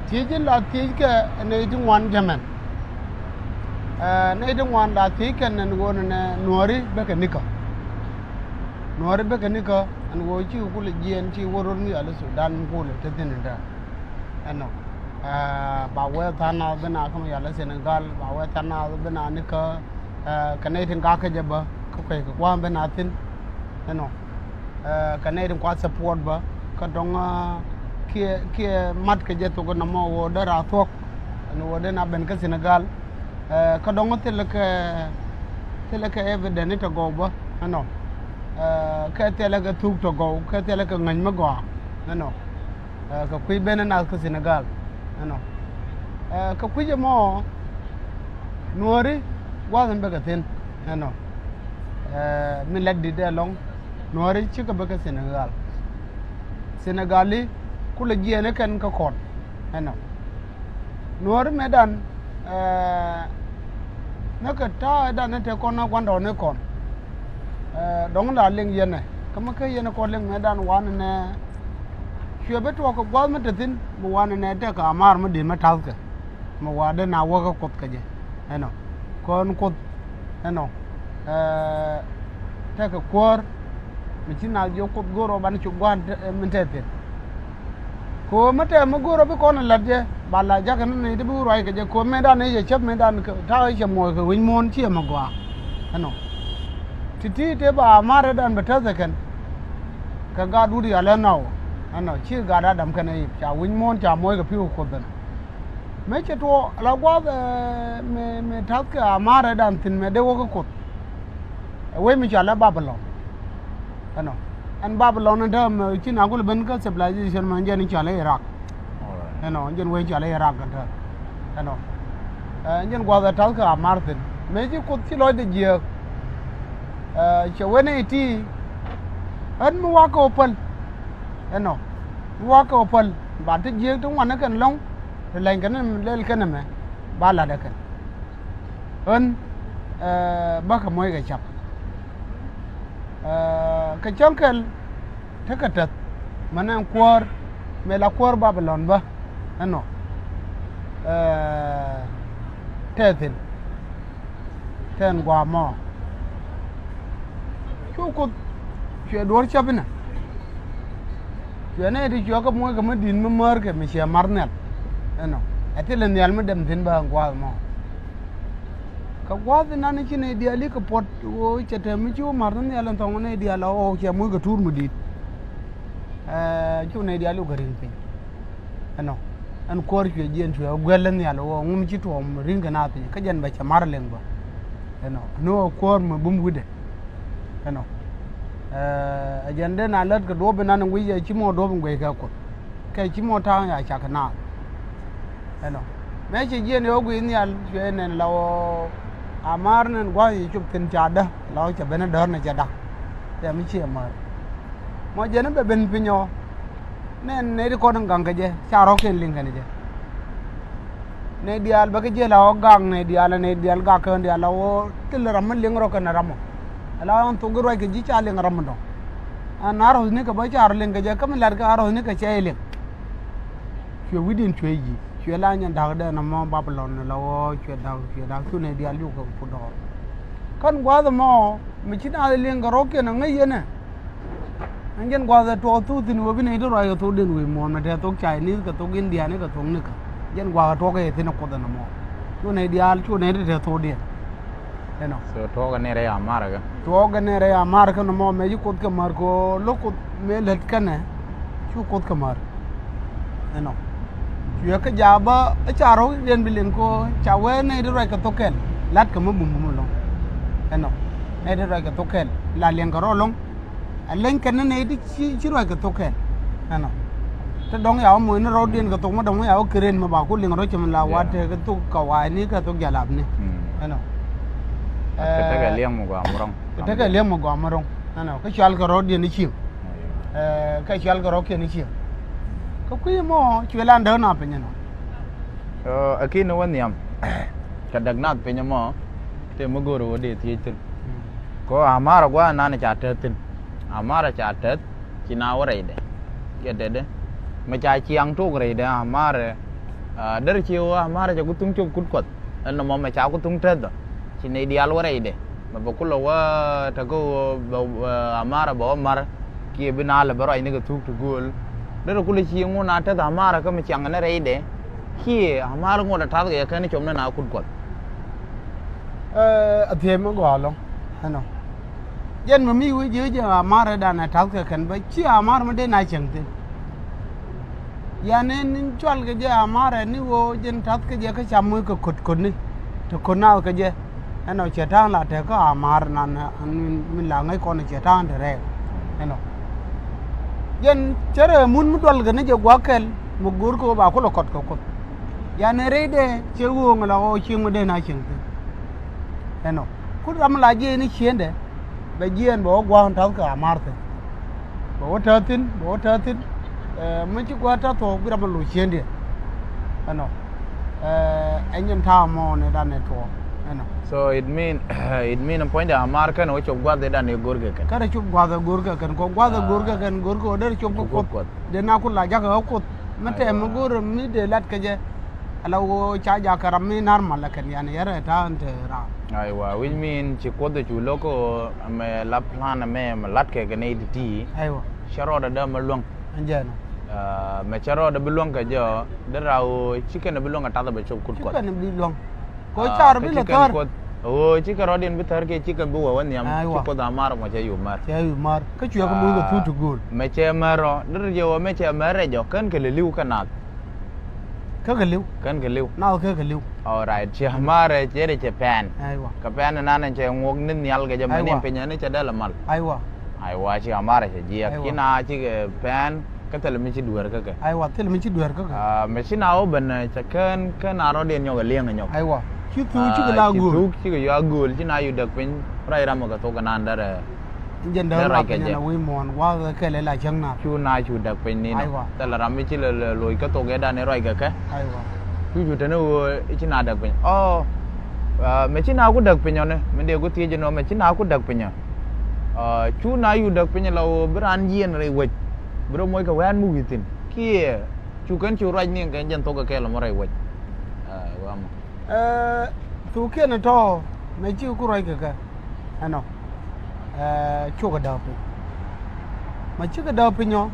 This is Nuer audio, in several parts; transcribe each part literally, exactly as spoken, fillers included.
Thiec in la thiec kɛ nɛy ti ŋuan jɛ mɛn. Ɛ, nɛy ti ŋuan la thiec kɛn ɛn ɣöö nɛnɛ Nuääri bäkɛ nikä. Nuääri bäkɛ nikä ɛn ɣöö cikɛ kulɛ jiɛɛn ci wä rot mi yal i̱ Sudan mi kulɛ te thi̱n in tɛ̈. Ɛnɔ. Ɛ, ba wee tha̱a̱ŋ naath bi naath kä mi yal i̱ Senegal, ba wee tha̱a̱ŋ naath bi naath nikä, ɛ, kɛ nɛy tin gak kä jɛ bä, kä kueckɛ gua̱a̱th bi naath thi̱n. Ɛnɔ. Ɛ, kɛ nɛy tin kua support bä, kä dɔ̱ŋ, ɛ, kiɛ, kiɛ mat kɛ jɛ thok nɔmɔ ɣöö dee raar thuɔ̱k. Ɛn ɣöö dee na ben kä Senegal. Ɛ, kä dɔ̱ŋ thilɛ kɛ, thilɛ kɛ evidence tɛ gɔw bä. Ɛnɔ. Ɛ, kɛ thilɛ kɛ thuk tɛ gɔw, kɛ thilɛ kɛ ŋäc mi gɔaa. Ɛnɔ. Ɛ, kɛ kui̱ ben ɛ nath kä Senegal. Ɛnɔ. Ɛ, kɛ kui̱c ɛmɔ, Nuääri gua̱th in bäkɛ thi̱n. Ɛnɔ. Ɛ, mi lät di̱t ɛlɔ̱ŋ, Nuääri cikɛ bäkɛ Senegal. Senegali kulɛ jiɛɛn ɛ kɛn kä kɔn. Ɛnɔ. Nuääri mëëdan, ɛ, näkɛ ta̱a̱ ëëdan ɛ te kɔn ɛ gua̱ndɔɔŋni kɔn. Ɛ, dɔ̱ŋ la liŋ yɛn ɛ. Kä mi kä yɛn ɛ kɔn liŋ mëëdan wanɛ nɛ, cuɛ bi tuɔɔk kɛ gua̱a̱th mi te thi̱n, bi wanɛ nɛ tekɛ Amar mi di̱t mi ta̱thkɛ. Mi wa̱a̱ dee na wäkä Kuoth kɛ jɛ. Ɛnɔ. Kɔn Kuoth. Ɛnɔ. Ɛ, tekɛ kuäär. Mi ci na jiök Kuoth go̱o̱r ɔ banɛ cu gua̱a̱n te, ɛ, min te thi̱n. Kɛ ɣöö mi tɛm mi go̱o̱r ɔ bi kɔn ɛ la̱t jɛ, ba la jakä ni nɛy ti bi wä ruac kɛ jɛ, kɛ ɣöö mëëdan ëë cɛ cäp mëëdan kɛ, ta̱a̱ ëë cɛ muɔc kɛ wi̱c muɔ̱ɔ̱n ciɛ mi gɔaa. Ɛnɔ. Ti̱ti̱ tëë ba Amar ëëdan bɛ täth ɛ kɛn. Kɛ gaat wut yal ɛ nɔw. Ɛnɔ. Ci gaat Adam kɛnɛ Iv. Ca wi̱c muɔ̱ɔ̱n ca muɔc kɛ pi̱w Kuoth ɛnɔ. Mëë cɛ tuɔɔk la gua̱a̱th, ɛ, mëë, mëë ta̱thkɛ Amar ëëdan thi̱n mëë dee wäkä Kuoth. Ɛ wec mi cɔal ɛ Babilɔn. Ɛnɔ. Ɛn Babilɔn ɛn täämɛ ci na kulɛ ben kä civilization mɛ jɛn cɔal ɛ Iraq. All right. Ɛnɔ, jɛn wec cɔal ɛ Iraq ɛn täämɛ. Ɛnɔ. Ɛ, jɛn gua̱a̱th ɛ ta̱thkɛ Amar thi̱n. Mëë ci Kuoth ci lɔcdɛ jiääk. Ɛ, cɛ wen ɛ ti. Ɣän mi wa̱a̱ kɛ wä päl. Ɛnɔ. Mi wa̱a̱ kɛ wä päl. Ba ti jiääk ti ŋuan ɛ kɛn lɔ̱ŋ. Ti lɛny kɛn lɛl kɛn ɛmɛ. Ba la̱t ɛ kɛn. Ɣän, ɛ, bä kɛ moc kɛ cap. Ɛ, kɛ cäŋ kɛl tekɛ tɛth, mɛn ɛn kuäär, mëë la kuäär Babilɔn bä, ɛnɔ. Ɛ, tɛth thi̱n, tɛn gua̱a̱ mɔ. Cu Kuoth, cuɛ duɔ̱ɔ̱r cäp inɛ. Cuɛ nɛy ti cuɛ kɛ moc kɛ mi di̱t mi määr kɛ mi ciɛ mar nhial. Ɛnɔ. Ɛ thilɛ nhial mi dɛm thi̱n bä ɛn gua̱a̱th mɔ. Kɛ gua̱a̱th inan ci nɛy diaal i̱ kɛ puɔt ɣöö cɛ te mi ci wä mar ni nhial in thɔŋ nɛy diaal ɣöö cɛ moc kɛ tuur mi di̱i̱t. Ɛ, cu nɛy diaal i̱ wä kɛ ri̱ŋ piny. Ɛnɔ. Ɛn kuäär cuɛ jiɛn cuɛ wä guɛl in nhial ɣöö ŋum ci tuɔɔm ri̱ŋ kɛ naath piny. Kä jɛn bɛ cɛ mar liŋ bä. Ɛnɔ. Ɛn ɣöö kuäär mi bum wi̱cdɛ. Ɛnɔ. Ɛ, ɛ jɛn dee na lät kɛ duɔ̱ɔ̱p inan in guic ɛ ci mɔ duɔ̱ɔ̱p in guic kɛ Kuoth. Kɛ ci mɔ ta̱a̱ŋ ya cak kɛ naath. Ɛnɔ. Mëë cɛ jiɛn yɛ wä guic nhial, cuɛ nɛn la wä Amar nɛn gua̱a̱th yɛ cop thi̱n ca däk, la wä cɛ ben däär ni cɛ da̱k. Cɛ mi ciɛ määr. Mɔ jɛn bɛ ben piny ɔ. Nɛn nɛy ti kɔn in gaŋ kɛ jɛ, ca rɔ̱kiɛn liŋ kɛn jɛ. Nɛy diaal bɛ kɛ jiɛl a ɣɔ̱ gak, nɛy diaal, nɛy diaal gak kɛ ɣän diaal a ɣɔ̱ thil ram mi liŋ rɔ kɛnɛ ram ɔ. Ala ɣän thok i̱ ruac kɛ ji̱ ca liŋ ram mi dɔ̱ŋ. Ɛn a rɔ̱thni kɛ bä ca rɔ liŋ kɛ jɛ, kä mi latkɛ a rɔ̱thni kɛ cɛ i̱ liŋ. Cuɛ wi̱cdiɛn cuɛ yi̱, cuɛ la nyɛn da̱k dee nɔmɔ Babilɔn la ɣɔ̱ cuɛ da̱k, cuɛ da̱k, cu nɛy diaal yuk kɛ put dɔɔr. Kän gua̱a̱th ɛmɔ, mi ci naath liŋ kɛ rɔ̱kiɛn aŋäc yɛn ɛ. Ɛn jɛn gua̱a̱th ɛ tuɔɔk thuk thi̱n wee bi nɛy ti ruac kɛ thokdiɛn wec muɔ̱ɔ̱n mɛ te thok Chinese kɛ thok Indian kɛ thok nikä. Jɛn gua̱a̱th ɛ tuɔɔk kɛ yɛ thi̱n ɛ Kuoth ɛn ɛmɔ. Cu nɛy diaal, cu nɛy ti te thokdiɛn. Ɛnɔ. So tuɔɔk ɛ ni rɛy Amar kɛ. Tuɔɔk ɛ ni rɛy Amar kɛ nɔmɔ mɛ ci Kuoth kɛ mär kɛ ɣöö lo̱k Kuoth mëë lät kɛnɛ. Cu Kuoth kɛ mär. Ɛnɔ. Cuɛ kä jaabä ɛ ca rɔ̱kiɛn bi liŋ kɛ ɣöö ca wee nɛy ti ruac kɛ thok kɛl. La̱t kɛ mi bum bum ɛlɔ̱ŋ. Ɛnɔ. Nɛy ti ruac kɛ thok kɛl. La liɛŋ kɛ rɔ ɛlɔ̱ŋ. Ɛ leny kɛn ni nɛy ti ci, ci ruac kɛ thok kɛl. Ɛnɔ. Ti dɔ̱ŋ ya wä moc ni rɔ̱diɛn kɛ thok mi dɔ̱ŋ mi ya wä keren mi ba ku liŋ rɔ cɛ mi la wa tekɛ thok kɛ wa̱a̱ni kɛ thok jalapni. Mm. Ɛnɔ. Kɛ tekɛ liɛŋ mi gɔaa mi rɔ̱ŋ. Kɛ tekɛ liɛŋ mi gɔaa mi rɔ̱ŋ. Ɛnɔ. Kä cual kɛ rɔ̱diɛn i̱ cieŋ. Ɛ, kɛ cual kɛ rɔ̱kiɛn i̱ cieŋ. Kä kui̱ mɔ cuɛ lan däk na piny ɛnɔ. Ɛ, ɛ ki̱n ni wä nhiam. Kɛ däk nath piny ɛmɔ. Tëë mi go̱o̱r ɣöö dee thiec thi̱n. Mm. Kɛ ɣöö Amar ɛ gua̱a̱th nan ca tɛth thi̱n. Amar ɛ ca tɛth ci na wä rɛydɛ. Jɛ tɛtdɛ. Mi ca ciaŋ tok rɛydɛ Amar ɛ Aa, derɛ ci ɣöö Amara cɛ ku thuŋ cop kut Kuɔth. Ɛn nɔmɔ mɛ ca ku thuŋ tɛth ɔ. Ci nɛy diaal wä rɛydɛ. Mɛ bɛ kulɛ wä tekä ɣöö bɛ, aa, Amara bɛ wä mar. Kiɛ bi naalɛ bɛ ruacni kɛ thuk ti gööl. Derɛ kulɛ ci ŋun a tɛth Amara kä mi ciaŋ ni rɛydɛ. Kiɛ Amara ŋot a ta̱thkɛ yɛ kɛn cop ni na kut Kuɔth. Ɛ, a thiec mi gɔaa ɛlɔ̱ŋ. Ɛnɔ. Jɛn mi mi wi̱i̱ ji̱ jɛ Amara dan ɛ ta̱thkɛ kɛn bä ci Amara mi den a cieŋ thi̱n. Yan in cual kɛ jɛ Amara ni ɣöö jɛn ta̱thkɛ jɛ kä ca moc kɛ ko̱t ko̱tni. Te ko̱t naath kɛ jɛ. Ɛnɔ cɛ ta̱a̱ŋ la tekä Amara nan, min la ŋäc kɔn cɛ ta̱a̱ŋ te rɛɛk. Ɛnɔ. Jɛn cärɛ mun mi dual kɛ ni jɛ gua̱a̱k kɛl mi go̱o̱r kɛ ɣöö ba kulɛ kɔt kɛ Kuoth. Yan in rɛydɛ cɛ ɣööŋ la ɣɔɔ cieŋ mi den a cieŋ thi̱n. Ɛnɔ. Ku ram la jiɛc ni ciëndɛ, bɛ jiɛɛn bɛ wä gua̱a̱k in ta̱thkɛ Amara thi̱n. Bɛ wä tääth thi̱n, bɛ wä tääth thi̱n. Ɛ, mi ci gua̱a̱k tääth thuɔ̱k bi ram a lo̱c ciëndiɛn. Ɛnɔ. Ɛ, ɛn jɛn ta̱a̱ mɔ ni dan ɛ tuɔɔk. Ɛnɔ. So it mean, it mean puɔ̱nydɛ Amara kɛn wä cop gua̱a̱th ɛ dan ɛ go̱rkɛ kɛn. Kɛn ɛ cop gua̱a̱th ɛ go̱rkɛ kɛn, kɔ gua̱a̱th ɛ go̱rkɛ kɛn, go̱rkɛ ɣöö derɛ cop kä Kuoth. Kuoth. Dee na ku la jakä ɣä Kuoth. Mi tɛm mi go̱o̱r mi dee lat kɛ jɛ. Ala ɣöö ca jakä ram mi nar mal la kɛn yan yɛrɛ ta̱a̱n te ram. Aiwa, which mean ci Kuoth cu lo̱k ɣöö mɛ la plan mɛ mɛ lat kɛ kɛ nɛy ti ti. Aiwa. Cɛ rɔɔdɛ dee mɛ luäŋ. Ɛn jɛn ɔ. Aa, mɛ cɛ rɔɔdɛ bi luäŋ kɛ jɛ ɔ, derɛ ɣöö ci kɛn bi luäŋ kɛ ta̱th bɛ cop kut Kuɔth. Ci kɛn bi luäŋ. Kɛ ɣöö car bi lɛ thär. Ɣöö cikɛ rɔɔdiɛn bi thär kiɛ cikɛ bi wä wä nhiam. Aiwa. Ci Kuoth Amara mɔ cɛ yup mär. Cɛ yup mär. Kä cuɛ kɛ muc kɛ thuk ti gööl. Mɛ cɛ mär ɔ, derɛ jɛ wä mɛ cɛ mär rɛc ɔ, kän kɛ lɛ li̱w kɛ naath. Kä kɛ li̱w. Kän kɛ li̱w. Naath kä kɛ li̱w. All right, cɛ mär rɛc cɛ rɛc cɛ pɛn. Aiwa. Kɛ pɛn nan cɛ ŋuɔk ni nhial kɛ jɛ mɛ ni piny ni cɛ dɛl mal. Aiwa. Aiwa, ci Amara cɛ jiɛk. Aiwa. Ci na cikɛ pɛn. Kä thilɛ mi ci dueer kä kɛ. Aiwa, thilɛ mi ci dueer kä kɛ. Aa, mɛ ci na wä ben, ɛ, cɛ kɛn, kɛn a rɔ̱diɛn nyɔk ɛ liɛŋ ɛ nyɔk. Aiwa. Ci thuk cikɛ la gööl. Ci thuk cikɛ yua gööl, ci na yu däk piny, ruac ram ɛ kɛ thok kɛ nan derɛ. Jɛn dee ruac kɛ jɛ. Wi̱i̱ muɔ̱ɔ̱n gua̱a̱th kɛl ɛ la cäŋ na. Cu na cu däk piny ni nɔ. Aiwa. Thilɛ ram mi ci lɛ, lɛ loc kä thok ɛ dan ɛ ruac kɛ kɛ. Aiwa. Cu cu teni ɣöö ci na däk piny. Ɔ, aa, mɛ ci na ku däk piny ɔ ni, mi dee ku thiec ɛn ɣöö mɛ ci na ku däk piny ɔ. Aa, cu na yu däk piny la ɣöö bi raan jiɛn rɛy wec. Bi rɔ moc kɛ wɛ̈ɛ̈n mi wi̱i̱ thi̱n. Kiɛ cu kɛn cu ruac ni kɛ jɛn thok kɛ kɛɛl mɔ rɛy wec. Aa, wamɔ. Ɛ, thukiɛn tɔ̱ mɛ ci ku ruac kɛ kɛ. Ɛnɔ. Ɛ, cukɛ däk piny. Mɛ cikɛ däk piny ɔ.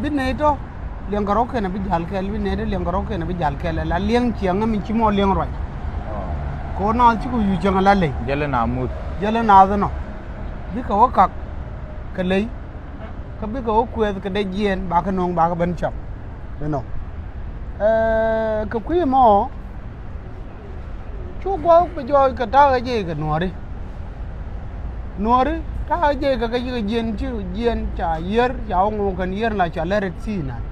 Bi nɛy tɔ̱ liɛŋ kɛ rɔ̱ kɛn bi jal kɛl, bi nɛy tɔ̱ liɛŋ kɛ rɔ̱ kɛn bi jal kɛl. La liɛŋ ciɛŋ mi ci mɔ liɛŋ ruac. Kɛ ɣöö naath cikɛ wi̱i̱ ciɛŋ la ley. Jälɛ naath muth. Jälɛ naath ɛnɔ. Bikɛ wä kak kɛ ley. Kä bikɛ wä kuɛth kɛ dee jiɛɛn bakɛ no̱o̱ŋ bakɛ ben cam. Inɔ. Ɛ, kɛ kui̱ mɔ cu gua̱a̱k bi jɔɔc kɛ ta̱a̱ ɣä jiɛc kɛ nuɔ̱ɔ̱ri. Nuɔ̱ɔ̱ri ta̱a̱ ɣä jiɛc kɛ kɛ cikɛ jiɛɛn ci jiɛɛn ca yier ca wä ŋuuk kɛn yier la ca lɛ Red Sea nan.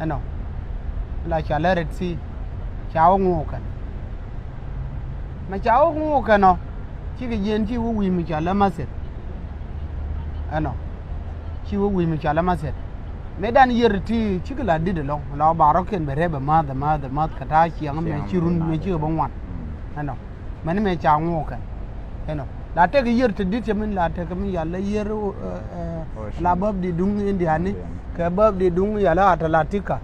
Inɔ. La ca lɛ Red Sea ca wä ŋuuk kɛn. Mɛ ca wä ŋuuk kɛn ɔ cikɛ jiɛɛn ci wä wi̱i̱ mi ca lɛ Masir. Ɛnɔ. Ci wä wi̱i̱ mi ca lɛ Masir. Mëë dan yier ti cikɛ la di̱t ɛlɔ̱ŋ la wä ba rɔ̱kiɛn bɛ rɛp ɛ ma̱th ɛ ma̱th ɛ ma̱th kɛ ta̱a̱ ciɛŋ mɛ ci run mɛ cikɛ bä ŋuan. Ɛnɔ. Mɛni mɛ ca ŋuuk kɛn. Ɛnɔ. La tek yier ti di̱t cɛ min la tek min yal la yier, ɛ, ɛ, la bäp di duŋ Indiani kɛ bäp di duŋ yal Atlantika.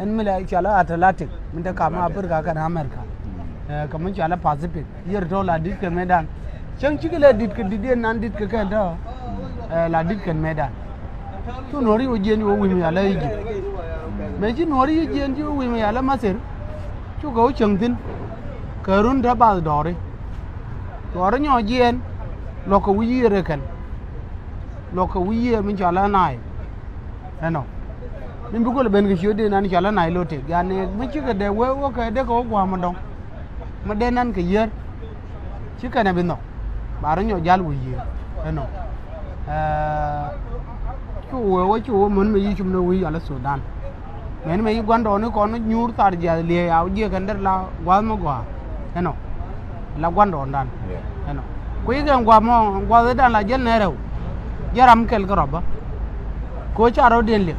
Ɛn mi la ca la Atlantic min te kam Africa kɛn America. Ɛ, kɛ min ca la Pacific. Yier tɔ̱ la di̱t kɛ mëëdan. Cäŋ cikɛ lɛ di̱t kɛ di̱t yɛn nan di̱t kɛ kɛn tɔ̱. Ɛ, la di̱t kɛn mëëdan. Cu nuɔ̱ɔ̱ri wä jiɛn ci wä wi̱i̱ mi ala Egypt. Mëë ci nuɔ̱ɔ̱ri wä jiɛn ci wä wi̱i̱ mi ala Masir. Cukɛ wä cäŋ thi̱n. Kɛ run te bath dɔɔri. Dɔɔri nyɔɔc jiɛn. Luɔ̱kɛ wi̱i̱ yiëër ɛ kɛn. Luɔ̱kɛ wi̱i̱ yiëër mi cɔal ala Nile. Ɛnɔ. Min bi kulɛ ben kɛ ciötden an cɔal ala Nilotic. Yani mi cikɛ dee wee wä kɛ dee kɛ wä gua̱a̱m ɛ dɔ̱ŋ. Mi dee nan kɛ yier. Ci kɛn ɛ bi nhɔk. Ba rɔ nyɔk jal wi̱i̱ yiëë. Ɛnɔ. Ɛ, cu wee wä cu wä män mɛ yi cum ni wi̱i̱ yal Sudan. Mɛn mɛ yi gua̱ndɔɔŋni kɔn nyuur thar jiath liee yaw jiɛ kɛn der la gua̱a̱th mi gɔaa. Ɛnɔ. La gua̱ndɔɔŋdan. Ɛnɔ. Kui̱ kɛn gua̱a̱th mɔ gua̱a̱th dan la jäl nɛ rɛw. Jɛ ram kɛl kɛ rɔba. Kɛ ɣöö ca rɔ̱diɛn liɛŋ.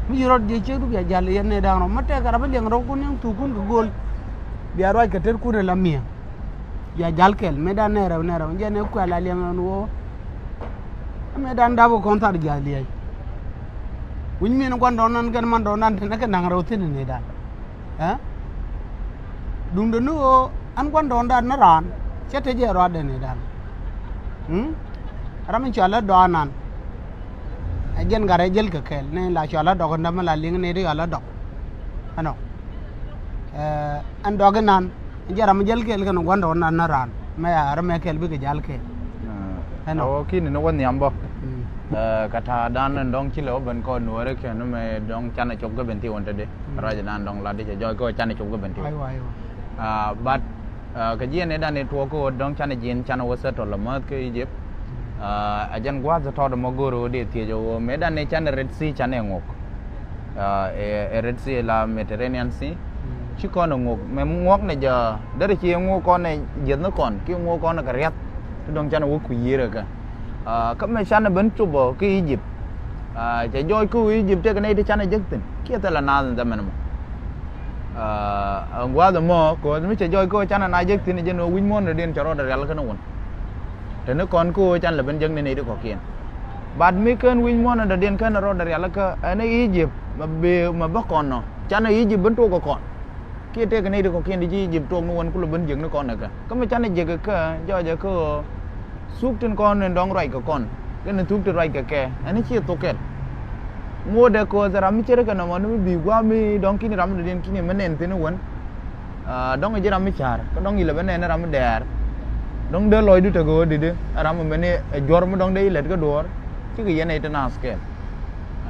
Mi ci rɔ̱t jiɛ ciek du bia jal yɛn nɛ da̱ŋ rɔ mi tɛkɛ rap bi liɛŋ rɔ̱kun ni thukun kɛ gööl. Bia ruac kɛ tetkun ɛ la mi̱eŋ. Bia jal kɛl mëëdan nɛ rɛw nɛ rɛw jɛ nɛ kuɛl a liɛŋ ɛn ɣöö. Mëëdan dap kɛ kɔn thar jiath liɛc. Wi̱ny min gua̱ndɔɔŋdan kɛn mandɔɔŋdan te ni kɛ naŋ rɛw thi̱n ni dan. Ɛ? Duundɛ ni ɣöö ɛn gua̱ndɔɔŋdan ni raan cɛ te jɛ ruaadɛ ni dan. Hmm? Ram in cɔal ɛ dɔɔnan. Ɛ jɛn gat rɛy jäl kɛ kɛɛl ni la cɔal ɛ dɔk in dämɛ la liŋ ni ti cɔal ɛ dɔk. Ɛnɔ. Ɛ, ɛn dɔk inan. Jɛ ram jäl kɛɛl kɛn gua̱ndɔɔŋdan ni raan. Mɛ ya ram mɛ kɛɛl bikɛ jäl kɛɛl. Ɛnɔ. Awɔ, ki̱ni ni wä nhiam bä. Mm. Ɛ, kɛ ta̱a̱dan ɛn dɔ̱ŋ ci lɛ wä ben kɔn nuɔ̱ɔ̱rä kɛn mɛ dɔ̱ŋ canɛ cop kɛ ben thi̱w ɛn te di. Mm. Ruacdan dɔ̱ŋ lat di cɛ jɔɔc kɛ wä canɛ cop kɛ ben thi̱w. Aiwa, aiwa. Ah, but, ah, kɛ jiɛn ɛ dan ɛ tuɔɔk kɛ wä dɔ̱ŋ canɛ jiɛn canɛ wä settle amäth kɛ Egypt. Mm. Ah, a jɛn gua̱a̱th tɔt ɛmɔ go̱o̱r ɣöö dee thiec ɣöö mëë dan ɛ canɛ Red Sea canɛ ŋuɔk. Ah, ɛ, ɛ Red Sea la Mediterranean Sea. Mm. Ci kɔn ɛ ŋuɔk, mɛ ŋuɔk nɛ jɛ, derɛ ci ŋuɔk kɔn ɛ jiɛth ni kɔn, ki ŋuɔk kɔn ɛ kɛ riath, ti dɔ̱ŋ canɛ wä kui̱ yiër ɛ kɛ. Ah, kä mɛ canɛ ben cop ɔ kä Egypt. Ah, cɛ jɔɔc kä Egypt tëëkɛ nɛy ti canɛ jek thi̱n, kiɛ thilɛ naath in thɛmɛn mɔ. Ah, ɛn gua̱a̱th ɛmɔ, kɛ ɣöö mi cɛ jɔɔc kä canɛ na jek thi̱n, jɛn ɣöö wi̱c muɔ̱ɔ̱n dɔ̱diɛn cɛ rɔɔdɛ rial kä ni wun. Te ni kɔn kä ɣöö can lɛ ben jek ni nɛy ti kɔ̱kiɛn. But mi ken wi̱c muɔ̱ɔ̱n dɔ̱diɛn ken rɔɔdɛ rial kä ɛn Egypt, mɛ bi, mɛ bä kɔn nɔ. Canɛ Egypt ben tuɔk kɛ kɔn. Kiɛ tëëkɛ nɛy ti kɔ̱kiɛn ti ci Egypt tuɔk ni wän kulɛ ben jiäk ni kɔn ɛ kɛ. Kä mi canɛ jiäk ɛ kɛ, jɔɔcɛ kä ɣöö thuk tin kɔn in dɔ̱ŋ ruac kɛ kɔn, kɛnɛ thuk ti ruac kɛ kɛ, ɛn ci thuk kɛl. Ŋuɔ̱tdɛ kɛ ɣöö thil ram mi ce̱tkɛ nɔmɔ ni mi bi gua̱a̱ mi dɔ̱ŋ ki̱ni ram mi dɔ̱diɛn ki̱ni mi nɛn thi̱n wän. Ah, dɔ̱ŋ ji̱ ram mi ca̱r, kä dɔ̱ŋ ilɛ bä nɛn ram mi dɛɛr. Dɔ̱ŋ dee lɔcdu tekɛ ɣöö di̱t ram mi mɛni ɛ juɔ̱r mi dɔ̱ŋ dee ilɛt kä duɔ̱ɔ̱r. Cikɛ yɛn ɛ ti naath kɛl.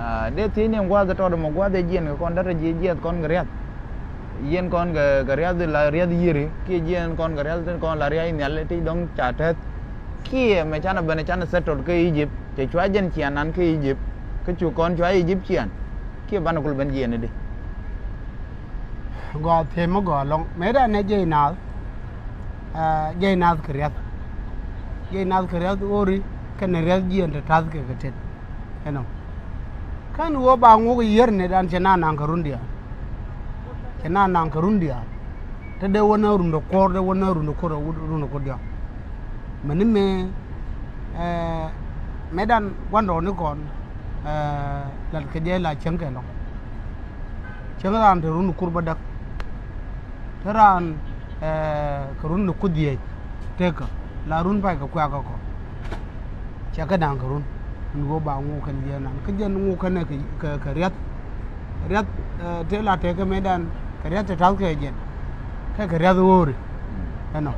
Ah, dee thiec ni ɛn gua̱a̱th ɛ tɔt ɛmɔ gua̱a̱th ɛ jiɛn kɛ kɔn, derɛ jiɛ jiɛth kɔn kɛ riath. Yɛn kɔn kɛ, kɛ riath la riath yiëri, kiɛ jiɛn kɔn kɛ riath tin kɔn la riath nhial ti dɔ̱ŋ ca tɛth. Kiɛ mɛ canɛ ben canɛ settle kä Egypt, cɛ cua jɛn ciaŋ nan kä Egypt, kä cu kɔn cua Egyptian. Kiɛ banɛ kul ben jiɛn idi. Gɔaa thiec mi gɔaa ɛlɔ̱ŋ. Mëë dan ɛ jiɛc naath, ah, jiɛc naath kɛ riath. Jiɛc naath kɛ riath ɣööri kɛnɛ riath jiɛn te ta̱th kɛ kɛ tet. Ɛnɔ. Kä ɛn ɣöö ba ŋuɔk yiër ni dan cɛ na naŋ kɛ run diaal. Cɛ na naŋ kɛ run diaal. Te dee wä na run de kuɔr, dee wä na run de kuɔr, run de kuɔr diaal. Mɛni mëë, eh, mëë dan gua̱ndɔɔŋnikɔn, eh, lat kɛ jɛ la cäŋ kɛ lɔ̱ŋ. Cäŋ raan te run kur bädäk. Te raan, eh, kɛ run ni kuoth dhieec tekä la run pay kɛ kuɛ̈ɛ̈kä kɔ. Cɛ kɛ da̱a̱ŋ kɛ run. Ni ɣöö ba ŋuk kɛn jiɛn nan. Kä jiɛn ŋuk kɛn kɛ, kɛ, kɛ riath. Riath, eh, te la tekä mëëdan kɛ riath te ta̱th kɛ jiɛn. Kɛ, kɛ riath ɣööri. Ɛnɔ.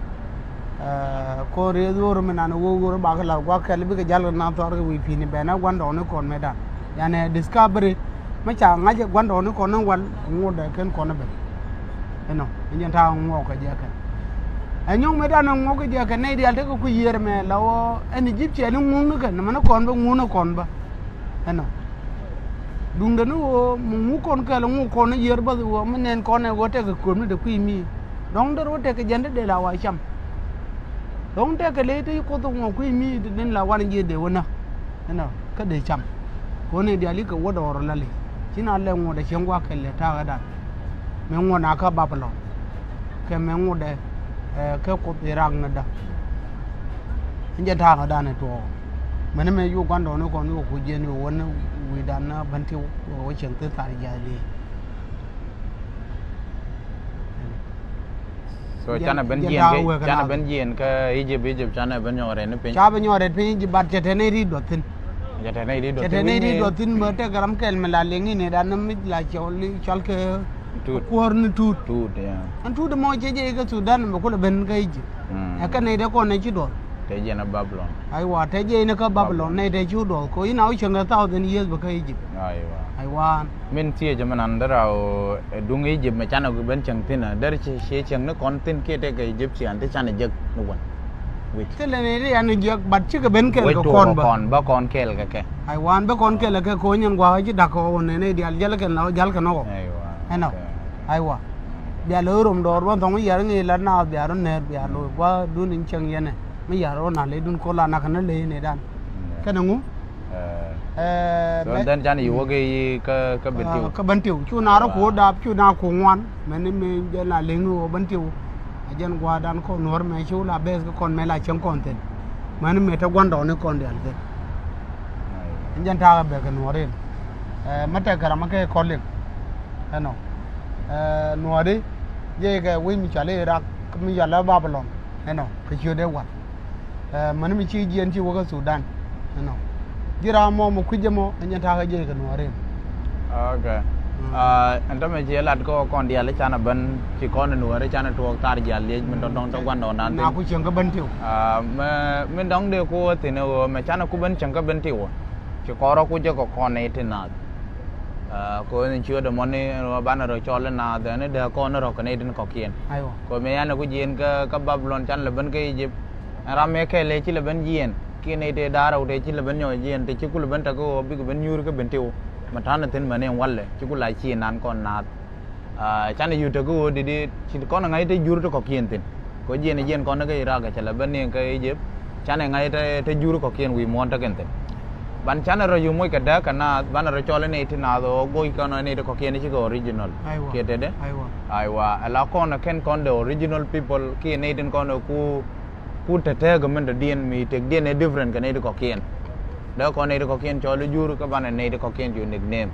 Eh, kɔn riath ɣööri mi nan ɣöö ɣööri bakɛ lath gua̱a̱th kɛl bikɛ jal kɛ nan thɔar kɛ wi̱i̱ pi̱i̱ni bɛn a gua̱ndɔɔŋnikɔn mëëdan. Yanɛ discovery mi ca ŋa̱c ɛ gua̱ndɔɔŋnikɔn in wal ŋuɔ̱tdɛ ken kɔn ɛ ben. Ɛnɔ, in jɛn ta̱a̱ ŋuɔɔk kɛ jɛ kɛn. Ɛ nyɔ̱ŋ mëë dan ɛ ŋuɔɔk kɛ jɛ kɛn nɛy diaal tekɛ kui̱ yiër mɛ la wä ɛn Egyptian in ŋuɔ̱k ni kɛn, mɛn kɔn bä ŋuɔ̱k ni kɔn bä. Ɛnɔ. Duundɛ ni ɣöö mi ŋuɔ̱k kɔn kɛl ŋuɔ̱k kɔn ni yiër bä ɣöö mi nɛn kɔn ɛ ɣöö tekɛ köömni te kui̱ mi. Dɔ̱ŋ derɛ wä tekɛ jɛn te dee la wa cam. Dɔ̱ŋ tekɛ ley te kuoth ŋuɔ̱k kui̱ mi te den la wan jiɛ dee wä näk. Ɛnɔ, kä dee cam. Kɔn i̱ diaal i̱ kɛ wä dɔɔr lali. Ci na lɛ ŋuɔ̱t ɛ cieŋ gua̱a̱k kɛl lɛ ta̱a̱ ɣä dan. Mëë ŋuɔ̱t na kä Babilɔn. Kɛ mëë ŋuɔ̱t ɛ, eh, kɛ kuoth Irak ni dä. In jɛ ta̱a̱ ɣä dan ɛ tuɔɔk. Mɛni mëë yuk gua̱ndɔɔŋnikɔn yuk ku jiɛn yuk wä ni wi̱i̱dan ni bän ti wä cieŋ thi thar jiath lii. So, jɛn, canɛ ben jɛn jiɛn ta̱a̱ kɛ, wek canɛ naath ben jiɛn kä Egypt, Egypt canɛ ben nyɔk rɛn ni piny. Ca ben nyɔk rɛn piny Egypt, but cɛ tɛn i̱ ri duɔth thi̱n. Cɛ tɛn i̱ ri duɔth thi̱n. Cɛ tɛn i̱ ri duɔth thi̱n, mɛ tekɛ ram kɛl mɛ la liŋ i̱ nɛ dan ni mi la cɔl, cɔl kɛ tuut. Kuäär ni tuut. Tuut, yeah. Ɛn tuut mɔ cɛ jɛ i̱ kä Sudan mɛ kulɛ ben kä Egypt. Mm. Ɛ kɛn i̱ dee kɔn ɛ ci duɔth. Te jiɛn ɛ Babilɔn. Aiwa, te jiɛn ɛ kä Babilɔn, Babilɔn. Nɛ te ci duɔth. Ko in a wä cieŋ ɛ thousand years bä kä Egypt. Aiwa. Aiwa. Min thiecä mi nan derɛ ɣöö, eh, duŋ Egypt mɛ canɛ ben cieŋ thi̱n, derɛ ci, ci cieŋ ni kɔn thi̱n kiɛ tekɛ Egyptian ti canɛ jek ni wän. Wi̱c. Thilɛ ni ri an jiɛk, but cikɛ ben kɛl kɛ kɔn bä. Kɔn bä kɔn kɛl kɛ kɛ. Aiwa, bä kɔn kɛl kɛ kɛ ɣöö nyɛn gua̱a̱k ci da̱k kɛ ɣöö nɛn i̱ diaal jäl kɛn la ɣöö jäl kɛn ɣöö. Aiwa. Ɛnɔ. Okay. Aiwa. Bia lo̱c rom dɔɔr bä thɔŋ mi yar ŋi̱i̱c la naath bia rɔ nɛɛr bia lo̱c gua̱a̱k dun in cieŋ yɛn ɛ. Mi yar ɣöö na ley dun ko̱ la nak kɛn ley ni dan. Yeah. Kɛn ŋu? Eh, so then canɛ yi wä kɛ yi kä, kä Bentiu. Kä Bentiu. Cu na rɔ ku dap, cu na ku ŋuan. Mɛni mi jɛ na liŋ wä Bentiu. A jɛn gua̱a̱r dan kɔn nuɔr mɛ cu la bɛth kä kɔn mɛ la cieŋ kɔn thi̱n. Mɛni mɛ te gua̱ndɔɔŋni kɔn diaal thi̱n. Ɛn jɛn ta̱a̱ bɛ kɛ nuɔr in. Ɛ, mä tɛk kɛ ram mä kɛ kɔliŋ. Ɛnɔ. Ɛ, nuɔɔri jɛ kɛ wec mi cɔal i̱ Irak, mi cɔal i̱ Babilɔn. Ɛnɔ, kɛ ciötdɛ wal. Ɛ, mäni mi ci jiɛn ci wä kä Thudan. Ɛnɔ. Ji̱ ram mɔ mi kui̱c jɛ mɔ, ɛ nyɛ ta̱a̱ kɛ jɛ kɛ nuɔɔri. Ok. Mm. Ɛ, ɛn täämɛ ci lat kä kɔn diaal i̱ canɛ ben, ci kɔn nuɔɔri canɛ tuɔɔk thar jial liec min tɔ̱tɔ̱ŋ tɔ gua̱ndɔɔŋdan thi̱n. Na ku cieŋ kä Bentiu. Ɛ, mɛ, min dɔ̱ŋ dee ku thi̱n ɛ ɣöö mɛ canɛ ku ben cieŋ kä Bentiu. Ci kɔn rɔ ku jɛ kɛ kɔn nɛy ti naath. Ɛ, kɛ ɣöö ni ciötdɛ mɔ ni banɛ rɔ cɔl i̱ naath, ɛn i̱ dee kɔn i̱ rɔ kɛ nɛy tin kɔ̱kiɛn. Aywa. Kɛ ɣöö mëë yan ɛ ku jiɛn kä, kä Babilɔn canɛ lɛ ben kä Ijip. Ɛn ram mëë kɛɛl ëë ci lɛ ben jiɛn. Kiɛ nɛy tëë da̱a̱r rɛw tëë ci lɛ ben nyɔk jiɛn, tëë ci ku lɛ ben tekɛ ɣöö bikɛ ben nyuur kä Bentiu. Mɛ ta̱nɛ thi̱n mɛn in walɛ, ci ku la ci naan kɔn naath. Ɛ, canɛ yut tekɛ ɣöö didi, ci kɔn ɛ ŋa̱c te jur ti kɔ̱kiɛn thi̱n. Kɛ ɣöö jiɛn ɛ jiɛn kɔn kä Irak ɛ cɛ lɛ ben ni kä Ijip. Canɛ ŋa̱c te, te jur kɔ̱kiɛn wi̱i̱ muɔ̱ɔ̱n te kɛn thi̱n. Ban canɛ rɔ yum moc kɛ dääk kɛ naath, banɛ rɔ cɔl i̱ nɛy ti naath ɣöö go̱o̱c kɔn ɛ nɛy ti kɔ̱kiɛn cikɛ original. Aywa. Kiɛ tetdɛ? Aywa. Aywa, ala kɔn ɛ kɛn kɔn the original people, kiɛ nɛy tin kɔn ɛ ku, ku te tɛɛk ɛ min dɔ̱diɛn mi tëkdiɛn ɛ different kɛ nɛy ti kɔ̱kiɛn. Dee kɔn nɛy ti kɔ̱kiɛn cɔl i̱ jur kä banɛ nɛy ti kɔ̱kiɛn cu nickname.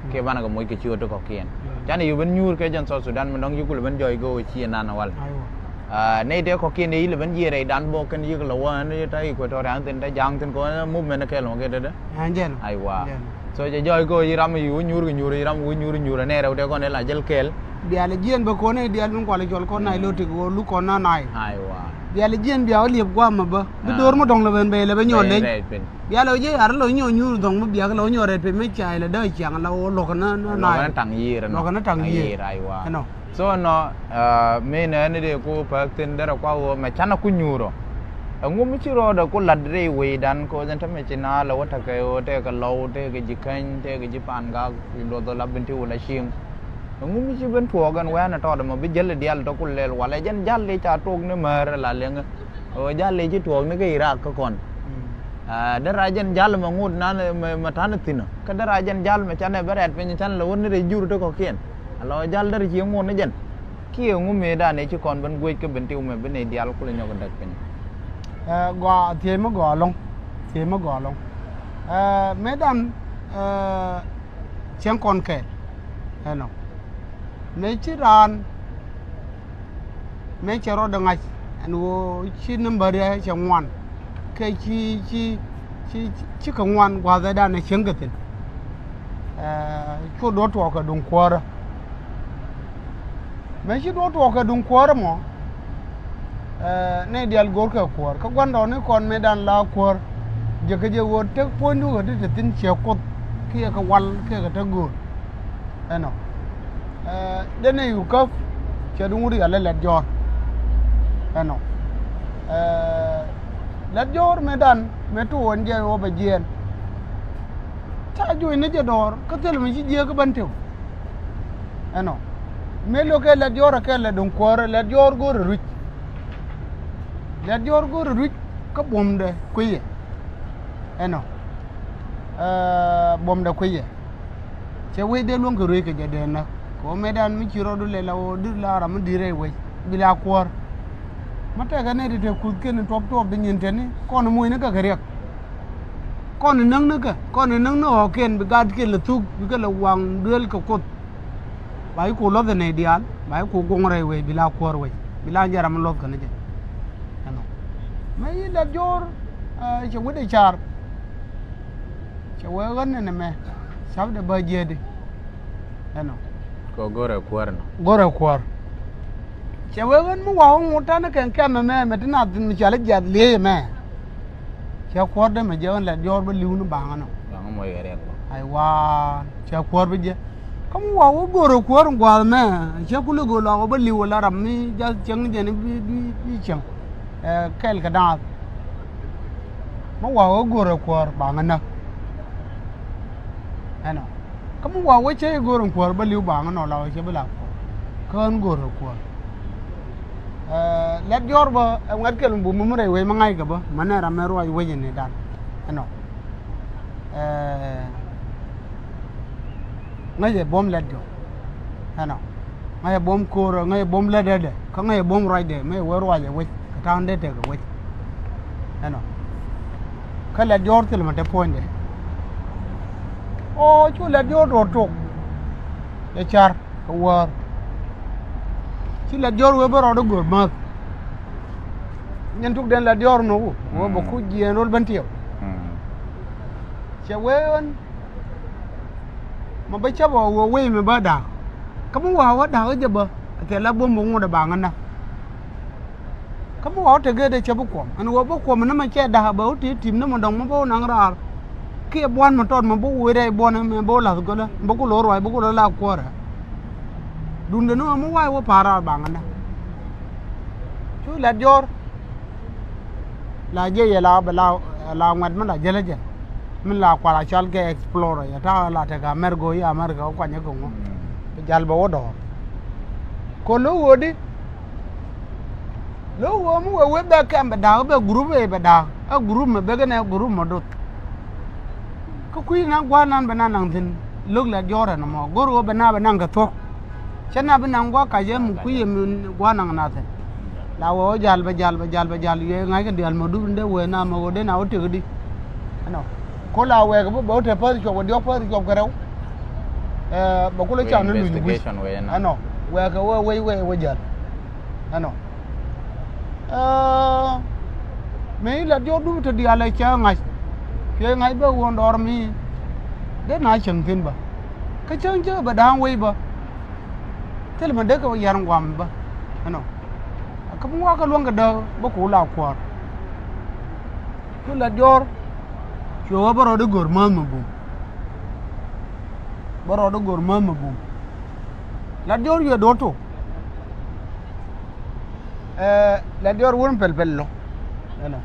Mm. Kiɛ banɛ kɛ moc kɛ ciöt ti kɔ̱kiɛn. Mm. Canɛ yuk ben nyuur kɛ jɛn South Sudan mi dɔ̱ŋ ci kulɛ ben jɔɔc go̱o̱k ci nan wal. Aywa. Aa, nɛy ti kɔ̱kiɛn dee ci lɛ ben jiɛɛr rɛydan bä kɛn yik lɛ wä ɛn te Equatoria ɛn thi̱n te ja̱a̱ŋ thi̱n kɛ movement kɛɛl mɔ kɛ tetdɛ. Ɛn jɛn. Aywa. Jɛn. So cɛ jɔɔc kɛ ɣöö ci ram i̱ wi̱i̱ nyuur kɛ nyuur, ci ram wi̱i̱ nyuur i̱ nyuur, ɛ nɛy rɛw tëë kɔn ɛ la jäl kɛɛl. Diaal ɛ jiɛn bɛ kɔn ɛ diaal min kualɛ cɔl kɔn Nilotic ɣöö luk kɔn na Nile. Aywa. Diaal ɛ jiɛn bia wä liɛp gua̱a̱m ɛ bä. Bi do̱r mi dɔ̱ŋ lɛ ben bɛ lɛ bɛ nyɔl leny. Bia lɛ wä jiɛ yar lɛ wä nyɔl nyuur dɔ̱ŋ mi biak lɛ wä nyɔl rɛt pɛ mi ca ilɛ dee ciaŋ la wä luɔk kɛ na, na Nile. Luɔk kɛ na taŋ yiër ɛnɔ. Luɔk kɛ na taŋ yiër. Taŋ yiër, aywa. Ɛnɔ. So nɔ, aa, mëë nɛ ni dee ku päk thi̱n derɛ kua ɣöö mɛ canɛ ku nyuur ɔ. Ɛŋu mi ci rɔɔdɛ ku la̱t rɛy wecdan kɛ ɣöö jɛn tämɛ ci naath lɛ wä tekɛ ɣöö tekɛ Lɔw, tekɛ ji̱ Käny, tekɛ ji̱ Pa̱a̱n Gak, ci luɔth ɔ la Bentiu la cieŋ. Ɛŋu mi ci ben tuɔɔk ɛn wɛɛn ɛ tɔɔdɛ mɔ bi jäl ɛ diaal tɔ ku lɛl walɛ jɛn ja̱l i̱ ca tuɔɔk ni määr ɛ la liɛŋɛ. Ɣöö ja̱l i̱ ci tuɔɔk ni kɛ Irak kä kɔn. Mm. Aa, derɛ a jɛn ja̱l mɛ ŋot nan mɛ, mɛ ta̱n thi̱n ɔ. Kä derɛ a jɛn ja̱l mɛ canɛ bä rɛɛt piny canɛ lɛ wä ni rɛy jur ti kɔ̱kiɛn. Ala ɣöö ja̱l derɛ ci ŋot ni jɛn. Kiɛ ŋu mëëdan ëë ci kɔn ben guec kä Bentiu mɛ bi nɛy diaal kulɛ nyɔk däk piny. Ɛ, gɔaa, thiec mi gɔaa ɛlɔ̱ŋ. Thiec mi gɔaa ɛlɔ̱ŋ. Ɛ, mëëdan, ɛ, cieŋ kɔn kɛɛl. Ɛnɔ. Mëë ci raan, mëë cɛ rɔɔdɛ ŋa̱c ɛn ɣöö ci nambäriä cɛ ŋuan. Kɛ ci, ci, ci, ci, cikɛ ŋuan gua̱a̱thɛdan ɛ cieŋkɛ thi̱n. Ɛ, cu duɔ̱ɔ̱r tuɔɔk kɛ duŋ kuäärä. Mëë ci duɔ̱ɔ̱r tuɔɔk kɛ duŋ kuäärä mɔ, ɛ, nɛy diaal go̱o̱rkɛ kuäär. Kä gua̱ndɔɔŋni kɔn mëëdan la kuäär. Jiäkä jɛ ɣöö tek puɔ̱nydu ɣä ti te thi̱n ciɛ Kuoth kiɛ kɛ wal kiɛ kɛ te göör. Ɛnɔ. Ɛ, denɛ yuk käp cɛ duŋ wut yal ɛ Lɛt Jɔ̱ɔ̱r. Ɛnɔ. Ɛ, Lɛt Jɔ̱ɔ̱r mëëdan mëë tuɔɔn jɛ ɣöö bɛ jiɛɛn. Ca juɔ̱cni jɛ dɔɔr kä thil mi ci jiääk kä Bentiu. Ɛnɔ. Mëë lo̱kɛ Lɛt Jɔ̱ɔ̱r ɛ kɛl ɛ duŋ kuäärä, Lɛt Jɔ̱ɔ̱r go̱o̱rɛ rui̱c. Lɛt Jɔ̱ɔ̱r go̱o̱rɛ rui̱c kä buɔ̱mdɛ kuiyɛ. Ɛnɔ. Ɛ, buɔ̱mdɛ kuiyɛ. Cɛ wec dee luäŋ kɛ ruëëc kɛ jɛ dee näk. Kɛ ɣöö mëëdan mi ci rɔɔdu lɛl a ɣöö dut la ram mi di̱t rɛy wec bi la kuäär. Mi tɛkɛ nɛy ti te kuthkiɛn tuɔp tuɔp ti nyin teni kɔn mucni kɛ kɛ riɛk. Kɔn näk ni kɛ, kɔn näk ni ɣɔ̱ɔ̱kiɛn bi gaatkiɛn lɛ thuk bikɛ lɛ waŋ duel kɛ Kuoth. Ba ci ku luɔth ɛ nɛy diaal, ba ci ku guɔ̱ŋ rɛy wec bi la kuäär wec, bi la jɛ ram mi luɔth kɛ ni jɛ. Ɛnɔ. Mëë ci Lɛt Jɔ̱ɔ̱r, ɛ, cɛ wecdɛ car. Cɛ wee ɣän ɛn ɛmɛ ca̱pdɛ bä jiäätdi. Ɛnɔ. Kɛ go̱rɛ kuäär nɔ. Go̱rɛ kuäär. Cɛ wee ɣän mi wa̱a̱ wä ŋot ta̱n kɛn kɛm ɛmɛ mɛ ti naath mi cɔal i̱ jiath liec ɛmɛ. Cɛ kuäär dee mɛ jɛ ɣän Lɛt Jɔ̱ɔ̱r bä li̱w ni ba̱a̱ŋ ɛnɔ. Ba̱a̱ŋ ɛmɔ yɛ riɛk bä. Aywa, cɛ kuäär bä jɛ. Kä mi wa̱a̱ wä go̱rɛ kuäär in gua̱a̱th ɛmɛ cɛ kulɛ go̱o̱r la wä bä li̱w la ram mi jath cieŋ jɛn bi, bi, bi cieŋ. Ɛ, kɛl kɛ daath. Mi wa̱a̱ wä go̱o̱rɛ kuäär ba̱a̱ŋ ɛ näk. Ɛnɔ. Kä mi wa̱a̱ wä cä i̱ go̱o̱r in kuäär bä li̱w ba̱a̱ŋ ɛnɔ la wä cä bi la kuäär. Kä ɣän go̱o̱rɛ kuäär. Ɛ, Lɛt Jɔ̱ɔ̱r bä ɛ ŋuɛ̈t kɛl mi bum mi rɛy wec mi ŋa̱ckɛ bä. Mɛ nɛ ram mɛ ruac wec in ni dan. Ɛnɔ. Ɛ, ŋäcɛ buɔ̱m Lɛt Jɔ̱ɔ̱r. Ɛnɔ. Ŋäcɛ buɔ̱m ko̱o̱rä, ŋäcɛ buɔ̱m lätdɛ, kä ŋäcɛ buɔ̱m ruacdɛ, mëë wee ruacɛ wec, kɛ ta̱a̱ŋ dee tekɛ wec. Ɛnɔ. Kä Lɛt Jɔ̱ɔ̱r thil mɛ te puɔ̱nydɛ. Ɔ, cu Lat Diɔ̱ɔ̱r duɔ̱ɔ̱r tok. Cɛ car kɛ wäär. Ci Lat Diɔ̱ɔ̱r wee bä rɔɔdɛ go̱o̱r mäth. Nyɛn tuk den Lat Diɔ̱ɔ̱r nɔku wee bä ku jiɛɛn rol ben tiɛw. Cɛ wee ɣän mɛ bä cap ɔ wee wei mɛ bä da̱a̱k. Kä mi wa̱a̱ wä da̱a̱k jɛ bä a thil la buɔ̱m bä ŋot ɛ baŋä näk. Kä mi wa̱a̱ wä tekɛ dee cä bi kuɔm ɛn ɣöö bä kuɔm ni mɛ cɛ da̱a̱k bɛ wä ti tim ni mɛ dɔ̱ŋ mɛ bä wä naŋ raar. Kiɛ buan mɛ tɔt mɛ bä wä rɛy buan mɛ bä wä la̱th gölä mɛ bä ku lo̱r ruac bä ku lo̱r la kuɔrɛ. Duundɛ ni mɛ mi wa̱a̱ wä pa̱a̱r raar baŋä näk. Cu Lat Diɔ̱ɔ̱r la jiɛ yɛ la bɛ la, la ŋuɛt mi la jälä jɛ. Mi la kual a cɔal kɛ explorer yɛ ta̱a̱ la tekɛ America, yi America wä kuanyä kɛ ŋu. Bɛ jal bɛ wä dɔɔr. Ko lo̱k ɣöödi. Lo̱k ɣöö mi wee wee bɛ kɛm bɛ da̱a̱k bɛ group ëë bɛ da̱a̱k. Ɛ group mɛ bekɛ nɛ group mɛ doth. Kä kui̱ na gua̱a̱r nan bɛ na naŋ thi̱n lo̱k Lat Diɔ̱ɔ̱r ɛn ɛmɔ go̱r ɣöö bɛ na bɛ naŋ kɛ thuɔ̱k. Cä na bi naŋ gua̱a̱r kac ɛ mi kui̱ ɛ mi gua̱a̱r naŋ na thi̱n. La wee wä jal bɛ jal bɛ jal bɛ jal wiee ŋa̱ckɛ diaal mɛ dup in dee wee na mɛ ɣöö dee na wä tëkdi. Ɛnɔ. Ko la wɛɛkɛ bä bɛ wä te päth cuɔp kɛ diɔ̱k päth cuɔp kɛ rɛw. Ɛ, bɛ kulɛ cam ni luny wi̱c. Ɛnɔ. Wɛɛkɛ wee wee wee wee jal. Ɛnɔ. Ɛ, mëë Lat Diɔ̱ɔ̱r dup te diaal ɛ cä ŋa̱c. Cuɛ ŋa̱c bɛ wuɔ̱n dɔɔr mi dee na cäŋ thi̱n bä. Kä cäŋ cä bɛ da̱a̱ŋ wei bä. Thil mi dee kɛ yar ŋuam bä. Ɛnɔ. Kä mi wakä luäŋ kɛ dääk bä ku la kuäär. Cu Lat Diɔ̱ɔ̱r cuɛ wä bä rɔɔd i̱ go̱r määth mi bum. Bä rɔɔd i̱ go̱r määth mi bum. Lat Diɔ̱ɔ̱r cuɛ duɔ̱ɔ̱r tok. Ɛ, Lat Diɔ̱ɔ̱r wun pɛl pɛl lɔ. Ɛnɔ.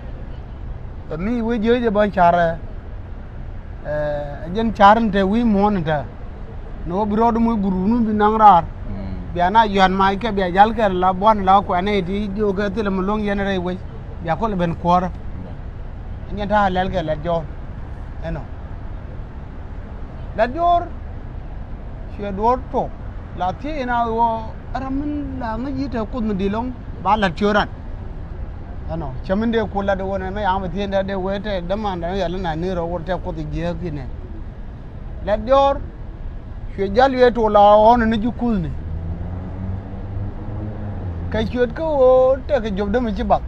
Ɛ mi wee jiɛ jɛ bä carɛ. Ɛ, jɛn car in te wi̱i̱ muɔ̱ɔ̱n in te. Ni wä bi rɔɔd mi gurupnu bi naŋ raar. Bia na yuan mac kɛ bia jal kɛ la buan la kuɛn i̱ ti jiök kɛ thilɛ mi luäŋ yɛn rɛy wec. Bia kɔl ben kuɔ̱rä. Nyɛn ta̱a̱ lɛl kɛ Lat Diɔ̱ɔ̱r. Ɛnɔ. Lat Diɔ̱ɔ̱r cuɛ duɔ̱ɔ̱r tok la thiec in a ɣöö ram min la ŋäc yi̱ te kuoth mi di̱i̱t lɔ̱ŋ ba la̱t ciöt ran. Ɛnɔ cä min dee ku lat ɣöö nɛ mɛ yaŋ bɛ thiec dee wee te däman dee yɛl in a ni rɔ wä te kuoth jiääk inɛ. Lat Diɔ̱ɔ̱r cuɛ jal wiee tok la ɣɔ̱n ni ji̱ kuthni. Kɛ ciöt kä ɣöö tekɛ Jop dämi ci bath.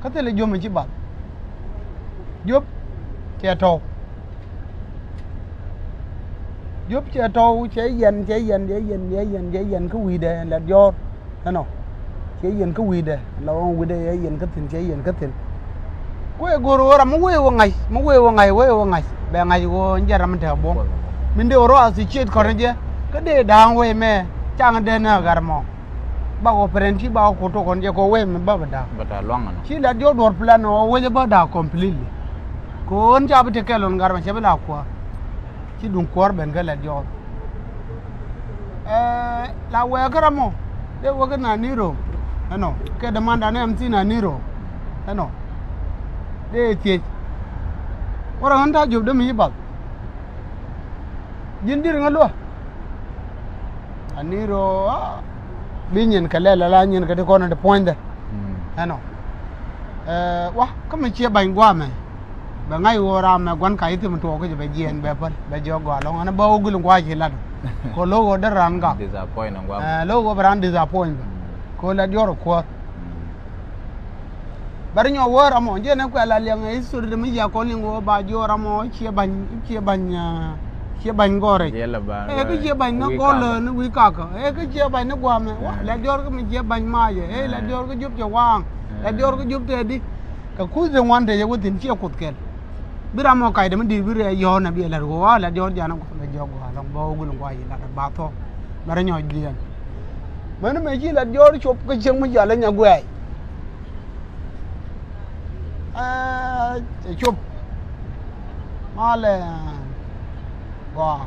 Kä thilɛ Jop mi ci bath. Jop cɛ tɔ̱w. Jop cɛ tɔ̱w cɛ yɛn cɛ yɛn cɛ yɛn cɛ yɛn cɛ yɛn kä wi̱i̱dɛ Lat Diɔ̱ɔ̱r. Ɛnɔ. Cɛ yɛn kä wi̱i̱dɛ la ɣɔ̱n wi̱i̱dɛ cɛ yɛn kä thi̱n cɛ yɛn kä thi̱n. Kuɛ go̱o̱r ɣöö ram mi wee wä ŋa̱c mi wee wä ŋa̱c wee wä ŋa̱c bɛ ŋa̱c ɣöö jɛ ram mi te buɔ̱m. Min dee ɣöö rɔ associate kɔn jɛ kä dee da̱a̱ŋ wee mɛ caŋ dee nɛ gat mɔ. Bak wä pɛrɛn ti bak wä kut tokɔn jɛ kɔ wee mi bä bɛ da̱a̱ŋ. Bɛ ta̱a̱ luaŋ ɛnɔ. Ci Lat Diɔ̱ɔ̱r duɔ̱ɔ̱r plan ɔ wecɛ bä da̱a̱ŋ completely. Kɛ ɣöö ca bi te kɛl ɣän gat mɔ cɛ bi la kuäär. Ci duŋ kuäär ben kä Lat Diɔ̱ɔ̱r. Ɛ, la wɛɛkä ram mɔ dee wä kä Naniro. Ɛnɔ kɛ dämandan M C Naniro. Ɛnɔ dee thiec. Wä rɔ ɣän ta̱a̱ Jop dee mi ci bath. Ji̱n di̱t ŋä luä. Naniro a bi nyin kɛ lɛl ala nyin kɛ ti kɔn ti puɔ̱nydɛ. Ɛnɔ. Ɛ, wa kä mi ciɛ ba̱ny guamɛ. Bɛ ŋa̱c ɣöö ram mɛ gua̱n kac i̱ thim tuɔɔk kä jɛ bɛ jiɛɛn bɛ päl bɛ jiɔk gɔaa lɔ̱ŋ ɛn bä wä gul in gua̱a̱c ci lat. Kɛ lo̱k ɣöö dee raan gak. Disappoint in gua̱a̱k. Ɛ, lo̱k ɣöö bɛ raan disappoint bä. Kɛ ɣöö Lat Diɔ̱ɔ̱r ɛ kuäär. Bɛ ri nyɔk wä ram ɔ jiɛn ɛ kuɛ la liɛŋ ɛ history de mi yia kɔn liŋ ɣöö ba jiɔk ram ɔ ciɛ ba̱ny ciɛ ba̱ny ɛ ciɛ ba̱ny gɔrɛ. Ɛ kä ciɛ ba̱ny ni gɔl ni wi̱i̱ kakä ɛ kä ciɛ ba̱ny ni gua̱a̱mɛ. Wa Lat Diɔ̱ɔ̱r kä mi ciɛ ba̱ny maacɛ ɛ Lat Diɔ̱ɔ̱r kä Jop cɛ waaŋ. Lat Diɔ̱ɔ̱r kä Jop tɛ di. Kɛ kuth ti ŋuan te jɛ wä thi̱n ciɛ kuth kɛl. Bi ram mɔ kac dee mi di̱i̱t bi rɛɛ yɔ̱ɔ̱n ɛ bi ɛ la̱t ɣöö wa Lat Diɔ̱ɔ̱r jian ɛ gua̱a̱ lɛ jiɔk gua̱a̱ lɔ̱ŋ bä wä gul in gua̱a̱ yi lat ɛ ba thuɔ̱k. Mɛrɛ nyɔc jiɛn. Mäni mëë ci Lat Diɔ̱ɔ̱r cop kä cieŋ mi jal ɛ nya guɛɛy. Ɛ, cɛ cop. Malɛ gɔaa.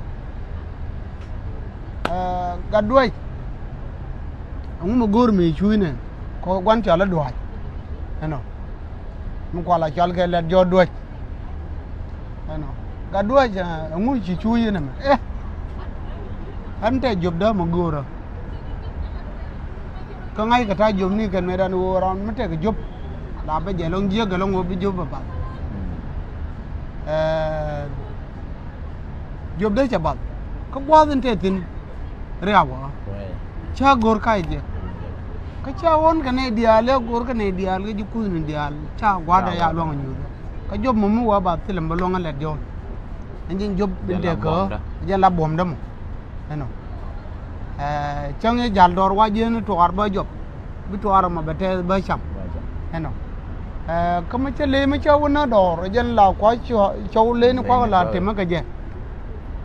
Ɛ, Gat Duäc. Ɛŋu mi go̱o̱r mi cuucnɛ kɔ gua̱n cɔal ɛ Duäc. Ɛnɔ. Mi kual a cɔal kɛ Lat Diɔ̱ɔ̱r Duäc. Ɛnɔ. Gat Duäc, ɛ, ɛŋu ci cuuc inɛ mɛ? Ɛ. Ɣän tɛ Jop dä mi go̱o̱rä. Kä ŋa̱ckɛ ta̱a̱ Jop ni kɛn mëë dan ɣöö ram mi tɛk Jop. La bä jɛ lɔŋ jiäk kɛ lɔŋ ɣöö bi Jop bä bath. Ɛ, Jop dee cɛ bath. Kä gua̱a̱th in te thi̱n riaw ɣä. Ca go̱r kac jɛ. Kä ca ɣɔ̱n kɛ nɛy diaal, ɛ go̱r kɛ nɛy diaal, kɛ ji̱ kuthni diaal. Ca gua̱a̱th dee ya luaŋ nyuuth. Kä Jop mɔ mi wä bath thilɛ mi bä luaŋ ɛ Lɛt Jɔ̱ɔ̱r. Ɛn ji̱n Jop in te kä jɛn la buɔ̱mdä mɔ. Ɛnɔ. Ɛ, cäŋ i̱ ja̱l dɔɔr wa ji̱n tuaar bä Jop. Bi tuaar ɛmɔ bɛ tɛth bä cam. Ɛnɔ. Ɛ, kä mi cä ley mi cä wä na dɔɔr, jɛn la kua cɔw ley ni kua la temä kɛ jɛ.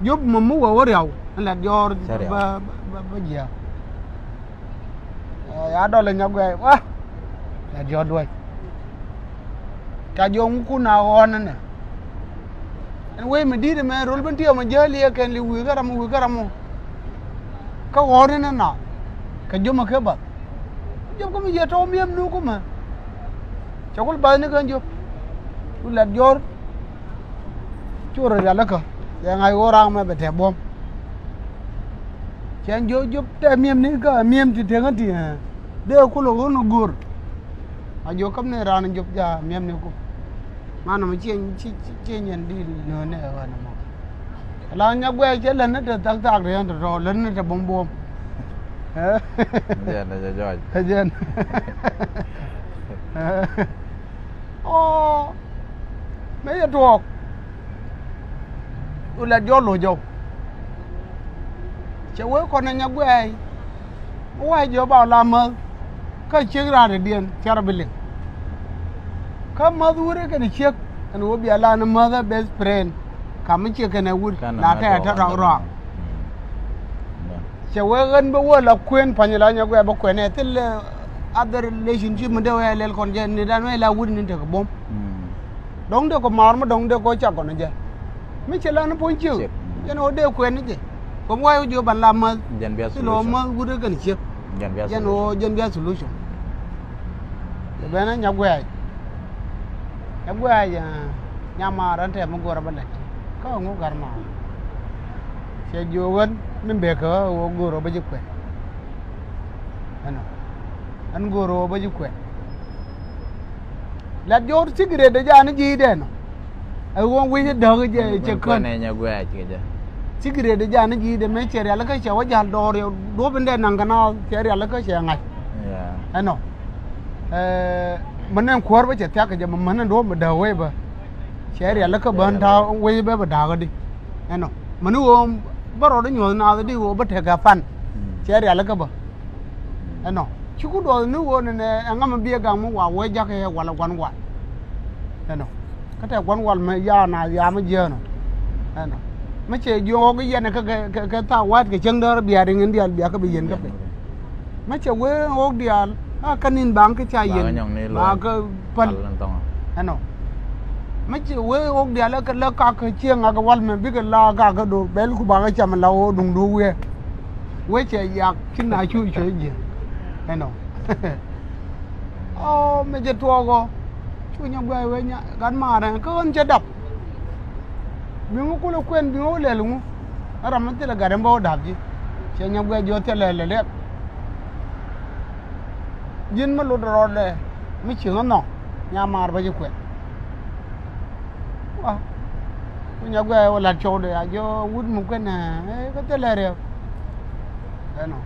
Jop mɔ mi wä wä riaw, ɛn Lɛt Jɔ̱ɔ̱r bä, bä, bä jiääk. Ɛ, ya dɔl ɛ Nyaguɛɛy, wa. Lɛt Jɔ̱ɔ̱r duäc. Ca jiɔŋkun a ɣɔ̱ɔ̱n ɛnɛ. Ɛn wec mi di̱i̱t ɛmɛ rol ben ti ɔmɔ jäl yɛ kɛn li wi̱i̱ kä ram, wi̱i̱ kä ram ɔ. Kä ɣɔ̱ɔ̱n ɛnɛ na. Kɛ Jop mɔ kɛ bath. Jop kä mi yɛ tɔ̱ mi̱em ni kumɛ. Cɛ kul bath ni kɛn Jop. Ku Lɛt Jɔ̱ɔ̱r. Cu rɔ rialikä. Yɛ ŋa̱c ɣöö raam mɛ bɛ tɛ buɔ̱m. Cɛn jiök Jop tɛ mi̱em ni kä mi̱em ti teŋä ti, ɛ. Dee kulɛ ɣöö ni go̱o̱r. A jiök käm ni raan Jop ja mi̱em ni ku. Man nɔmɔ ciɛ, ciɛ, ciɛ, ciɛ nyɛn di nööni ɛ ɣän ɛmɔ. La Nyaguɛɛy cɛ lät ni te thak thak riɛn tɔ̱tɔ̱, lät ni te buɔ̱m buɔ̱m. Ɛ? Jɛn ɛ jɛ jɔɔc. Ɛ jɛn. Ɛ. Ɔ, mëë yɛ tuɔɔk. Ku Lɛt Jɔ̱ɔ̱r lo̱c jɔw. Cɛ wee kɔn ɛ Nyaguɛɛy. Wee jɔw ba la mäth. Kä ciek raan rɛdiɛn, cɛ rɔ bi liŋ. Kä mäth wut ɛ kɛn ciek. Ɛn wee bia la ni mäth ɛ best friend. Ka mi ciek kɛn ɛ wut. La tɛ tɛ rɔak rɔak. Cɛ wee ɣän bä wä la kuën pa̱ny la Nyaguɛɛy bä kuɛn ɛ thil, eh, other relationship mi dee wee lɛl kɔn jɛ ni dan wee la wut ni tekɛ buɔ̱m. Dɔ̱ŋ dee kɔ maar mi dɔ̱ŋ dee kɔ cak kɔn jɛ. Mi cɛ la ni puɔ̱ny ciek. Ciek. Jɛn ɣöö dee kuɛn ni jɛ. Kɔm wa̱i̱ wä jiö ban la mäth. Jɛn bia solution. Thil ɣöö mäth wut ɛ kɛn ciek. Jɛn bia solution. Jɛn ɣöö jɛn bia solution. Kɛ ben ɛ Nyaguɛɛy. Nyaguɛɛy, ah, nyamaar ɛn tɛm mi go̱o̱rä bä lɛt. Kä ŋu gar maar. Cɛ jiök ɣän mi bekɛ ɣä ɣöö go̱o̱rä bä ji̱ kuɛn. Ɛnɔ. Ɛn go̱o̱rä ɣöö bä ji̱ kuɛn. Lɛt Jɔ̱ɔ̱r secret dee jaa ni ji̱ dee nɔ. Ɛ ɣöö wi̱c däk jɛ cɛ kän. Secret dee jaa ni ji̱ dee mëë cɛ rialikä cɛ wä ja̱l dɔɔr yɛ duɔ̱p in dee naŋ kɛ na cɛ rialikä cɛ ŋa̱c. Yeah. Ɛnɔ. Ɛ, män ɛn kuäär bä cɛ thia̱k kɛ jɛ mɛ män ɛn duɔ̱ɔ̱p mi dääk wee bä. Cɛ rialikä bä ɛn ta̱a̱ wee bä bä da̱a̱k di. Ɛnɔ. Män i̱ ɣöö bä rɔɔd inyuɔ̱th naath di ɣöö bä tekɛ pan. Mm. Cɛ rialikä bä. Ɛnɔ. Ci ku duɔth ni ɣöö nɛnɛ ɛŋa mi biɛ gaŋ mi wa wee jakä yɛ walɛ gua̱n wal. Ɛnɔ. Kä tɛ gua̱n wal mi yaa naath yaa mi jiäänɔ. Ɛnɔ. Mi cɛ jiök ɣɔk i̱ yɛn kɛ, kɛ, kɛ, kɛ thaak wa̱a̱t kɛ cieŋ däär biaar iŋ in diaal biakä bi yɛn kä piny. Mɛ cɛ wee ɣɔk diaal a kä ni̱n baŋ kä ca yɛn bakä päl. Ɛnɔ. Mɛ cɛ wee ɣɔk diaal a kä lä kakä cieŋ a kɛ wal mɛ bikɛ la kakä do̱r bɛl ku bakä cam la ɣɔk duŋdu wiee. Wee cɛ yak ci na cu cuɛ jiɛ. Ɛnɔ. Ɔ, mɛ jɛ tuɔɔk ɔ. Cu nyɛ guɛy wee nya gat maarɛ kä ɣän cɛ dap. Biŋ kulɛ kuɛn biŋ wä lɛl ŋu. Ɛ ram mi thilɛ gat ɛn bä wä dap ji̱. Cɛ nyɛ guɛy jiɔ thilɛ lɛ liɛk. Ji̱n mi lot rɔɔdɛ mi cieŋ ɛ nhɔk nyamaar bä ji̱ kuɛn. Wa. Ku nyɛ guɛy wä lat cɔwdɛ a jiɔ wut mi kuɛn ɛ kä thilɛ riɛk. Ɛnɔ.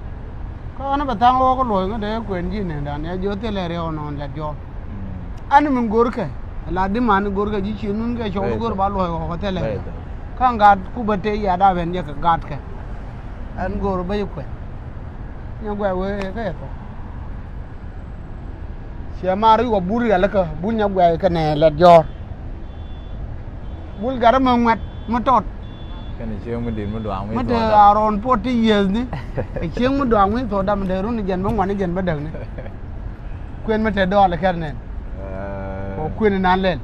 Kä ɣän bɛ tha̱a̱ŋ ɣɔɔk luɔ̱c ŋä dee kuɛn ji̱ nɛn dan ɛ jiɔ thilɛ riɛk ɛ nɔn Lɛt Jɔ̱ɔ̱r. Ani mi go̱rkɛ la di man go̱rkɛ ji̱ ci nun kɛ cɔw go̱r ba luɔ̱c ɣɔk thilɛ. Kä ŋa̱t ku bä tëë yat a ben jɛ kɛ gatkɛ. Ɛn go̱r bä ji̱ kuɛn. Nyɛ guɛy wee kä yɛ thok. Ciɛ maar i̱ wä bul rialikä bul nyɛ guɛy kɛnɛ Lɛt Jɔ̱ɔ̱r. Bul gat ɛmɛ ŋuɛt mi tɔt. Kɛnɛ cieŋ mi di̱t mi duaŋ mi tɔt. Mi te around forty years ni. Kɛ cieŋ mi duaŋ mi tɔt dam dee run jɛn bä ŋuan jɛn bä däk ni. Kuën mi te dɔɔl kɛr nɛn. Kɛ kuën nan lɛl.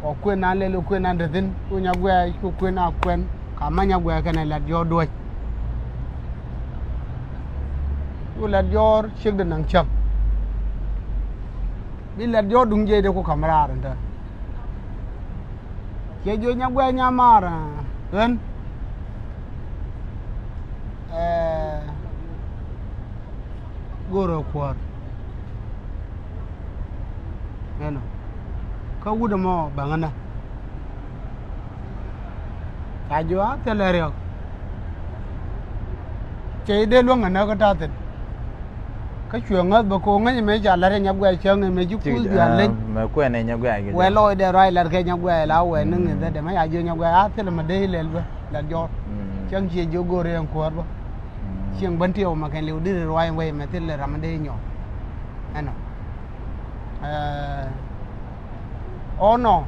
Kɛ kuën nan lɛl kɛ kuën nan te thi̱n ku nyɛ guɛy ku kuën a kuɛn. Ka ma nyɛ guɛy kɛnɛ Lɛt Jɔ̱ɔ̱r duäc. Ku Lɛt Jɔ̱ɔ̱r ciek de naŋ cäŋ. Bi Lɛt Jɔ̱ɔ̱r duŋ jiɛcdɛ ku ka̱m raar in tään. Ciɛ jiök nyɛ guɛy nyamaar ɣän. Ɛɛ, go̱rɛ kuäär. Ɛnɔ. Kä wut ɛmɔ baŋä nä. Ca jiök a thilɛ riɛk. Cɛ ji̱ dee luäŋ ɛ näk kä ta̱thi̱n. Kä cuɛ ŋäth bä ko̱ ŋäc mëë ca la̱t ɛ Nyaguɛc cäŋ ɛ mëë ci kuth diaal leny. Mɛ kuɛn ɛ Nyaguɛc kɛ wɛ jɛ. Lɔcdɛ ruac la̱t kɛ Nyaguɛc la wɛ ni ŋi̱th dɛ dɛ mɛ ca jiök Nyaguɛc a thilɛ mɛ dee ilɛl bä la̱t jɔɔr. Cäŋ ciɛ jiök go̱o̱r ɛ ɛn kuäär bä. Cieŋ bän tiɛw mɛ kɛn liw diri ruac wec mɛ thilɛ ram mi dee nyɔk. Ɛnɔ. Ɛ, ɔ nɔ.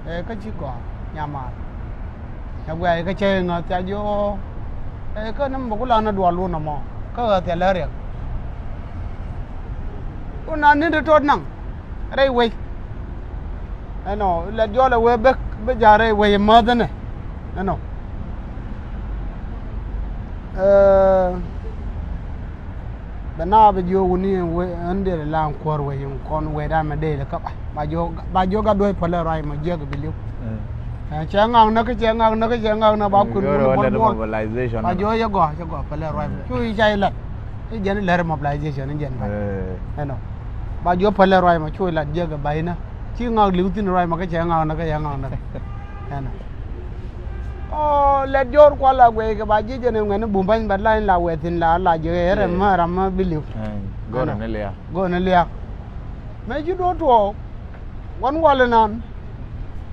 Ɛ, kä ci gɔaa nyamaar. Ɛ guɛc kä cɛ ŋäth ca jiök ɛ kä ni mɛ ku la ni dual wun ɛmɔ kä ɣä thilɛ riɛk. Wun a ni ti tot naŋ rɛy wec. Ɛnɔ, lɛt jɔɔl ɛ wee bek bi ja̱ rɛy wec ɛ mäth ɛnɛ. Ɛnɔ. Ɛ, bɛ na bɛ jiök wuni ɛn wec ɛn dee la kuäär wec in kɔn wecdan mɛ dee lɛ kä ba jiök ba jiök a duec pälɛ ruac mɛ jiäk bi li̱w. Ɛ, cɛ ŋak näk kä cɛ ŋak näk kä cɛ ŋak näk ba kui̱n wuni bɔl buɔl. Ba jiök yɛ gɔaa cɛ gɔaa pälɛ ruac mɛ cu i̱ ca i̱ lat. I̱ jɛn i̱ lɛr mobilization i̱ jɛn ba. Ɛnɔ. Ba jiök pälɛ ruac mɛ cu i̱ lat jiäk ɛ ba inä. Ci ŋak li̱w thi̱n ruac mɛ kä cɛ ŋak näk kä cɛ ŋak näk. Ɛnɔ. Ɔ, lɛt jɔɔr kual la guɛc kɛ ba ji̱ jɛn ɛ ŋuɛn i̱ bum bany ba lany la wɛt thi̱n la la jiäk ɛ rɛm mɛ ram mɛ bi li̱w. Go̱o̱rɛ ni liak. Go̱o̱rɛ ni liak. Mëë ci duɔ̱ɔ̱r tuɔɔk. Wan wal inan.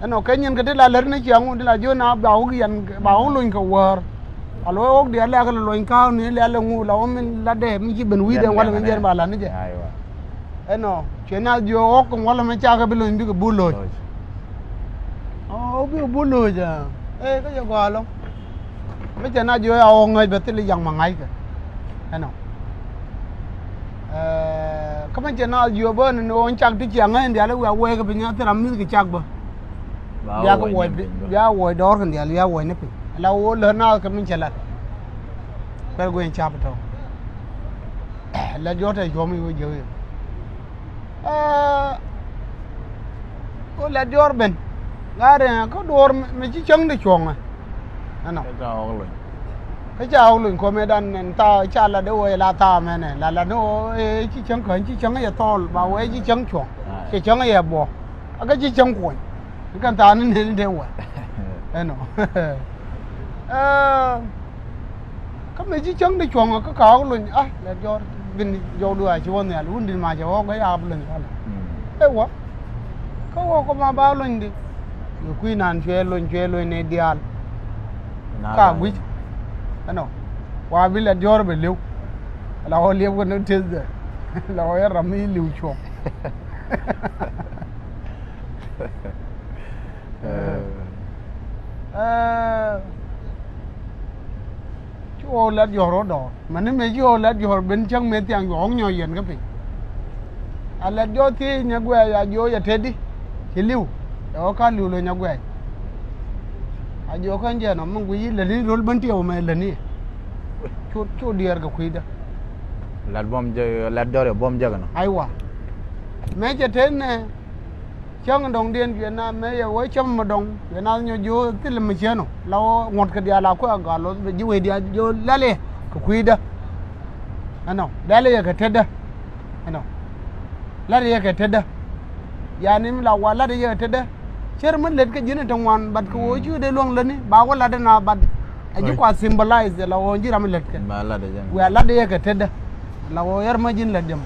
Ɛnɔ kɛ nyin kɛ ti la lär ni ciaŋ wun ti la jiö na ba wuk yan ba wuk lony kɛ wäär. A luɔc wok diaal lɛk kɛ lony ka̱a̱k ni lɛl ɛŋu la wä min la dee mi ci ben wi̱i̱dɛ wal mi jiɛn ba la ni jɛ. Ɛnɔ cuɛ na jiö wok kɛ wal mi cakɛ bi lony bikɛ bul loc. Ɔ bikɛ bul loc ɛ kä jɛ gɔaa lɔ. Mi cɛ na jiö ya wok ŋäc bɛ thil i̱ yaŋ ma ŋa̱ckɛ. Ɛnɔ. Ɛ, kä mɛ cɛ naath jiöpä ni ɣöö cak ti ciaŋ ŋäc in diaal i̱ wiak wɛɛk kɛ piny a thil ram mi̱th kɛ cak bä. Bia kɛ wuɔc bia wuɔc dɔɔr kɛn diaal bia wuɔc ni piny ala ɣöö lät naath kɛ min cɛ lat. Kuɛr gueny cap tɔ̱. Lɛt jɔɔr tɛ cuɔ̱m i̱ wä jiök i̱. Ɛ, ɣöö lɛt jɔɔr ben ŋa̱t ɛn kä duɔ̱ɔ̱r mi ci cäŋ di cuɔ̱ŋ ɛ. Ɛnɔ. Kä ca ɣɔk lony. Kä ca ɣɔk lony kɔmɛ dan ɛn thaw ca lat dee wee la thaw mɛnɛ la lat ni wee ci cäŋ kä ci cäŋ yɛ thɔɔl ba wee ci cäŋ cuɔ̱ŋ. Ci cäŋ yɛ buɔ. Kä ci cäŋ kuɔny. Ni kɛn thaw ni neni dee wee. Ɛnɔ. Ɛ, kä mëë ci cäŋ di cuɔ̱ŋ kä ka ɣɔk lony a lɛt jɔɔr bin jɔwdu a ci wä nhial wundin ma cɛ ɣɔk kä yaap lony palä. Ɛ wä. Kä wä kɔ ma ba lony di. Yɛ kui̱ nan cuɛ lony cuɛ lony ni diaal. Ka gui̱c. Ɛnɔ. Wa bi lɛt jɔɔr bɛ li̱w. La wä liɛp kɛ ni teth dɛ. La wä yɛ ram mi li̱w cuɔ̱ŋ. Ɛ. Ɛ. Ci ɣɔw lɛt jɔ̱ɔ̱r ɣä dɔɔr. Mɛni mëë ci ɣɔw lɛt jɔ̱ɔ̱r ben cäŋ mëë thiaŋ juɔ̱ɔ̱k nyɔ̱ɔ̱c yɛn kä piny. A lɛt jɔ̱ɔ̱r thiec nyɛ guɛɛc a jiööc a tetdi. Ci li̱w. Ɛ ɣä ka li̱w lo̱c nyɛ guɛɛc. A jiöökä jɛn ɔ mi guic i̱ lätni ro̱l ben tiɛw mɛ lätni. Cu, cu diɛɛr kɛ kui̱dä. Lɛt buɔ̱m jɛ, lɛt jɔ̱ɔ̱r yɛ buɔ̱m jɛ kɛ nɔ. Aywa. Mëë cɛ tetnɛ. Cäŋ dɔŋdiɛn cuɛ naath mëë yɛ wee cäm mi dɔŋ cuɛ naath nyɔ jiö thilɛ mi ciɛn ɔ la wä ŋuɔ̱t kɛ diaal a kuɛ a gal loth bɛ ji̱ wee diaal jiö lɛl yɛ kɛ kui̱dä. Ɛnɔ lɛl yɛ kɛ tetdä. Ɛnɔ lɛl yɛ kɛ tetdä. Yani mi la wa lat yɛ kɛ tetdä. Cär mi lät kä ji̱n ɛ ti ŋuan bat kɛ wee ci wee dee luäŋ lätni ba wä lat ɛn a bat. Ɛ ji̱ kua symbolize la ɣöö ji̱ ram mi lät kɛ. Wiaa lat yɛ kɛ tetdä. La ɣöö yɛr mä ji̱n lät jɛ mɔ.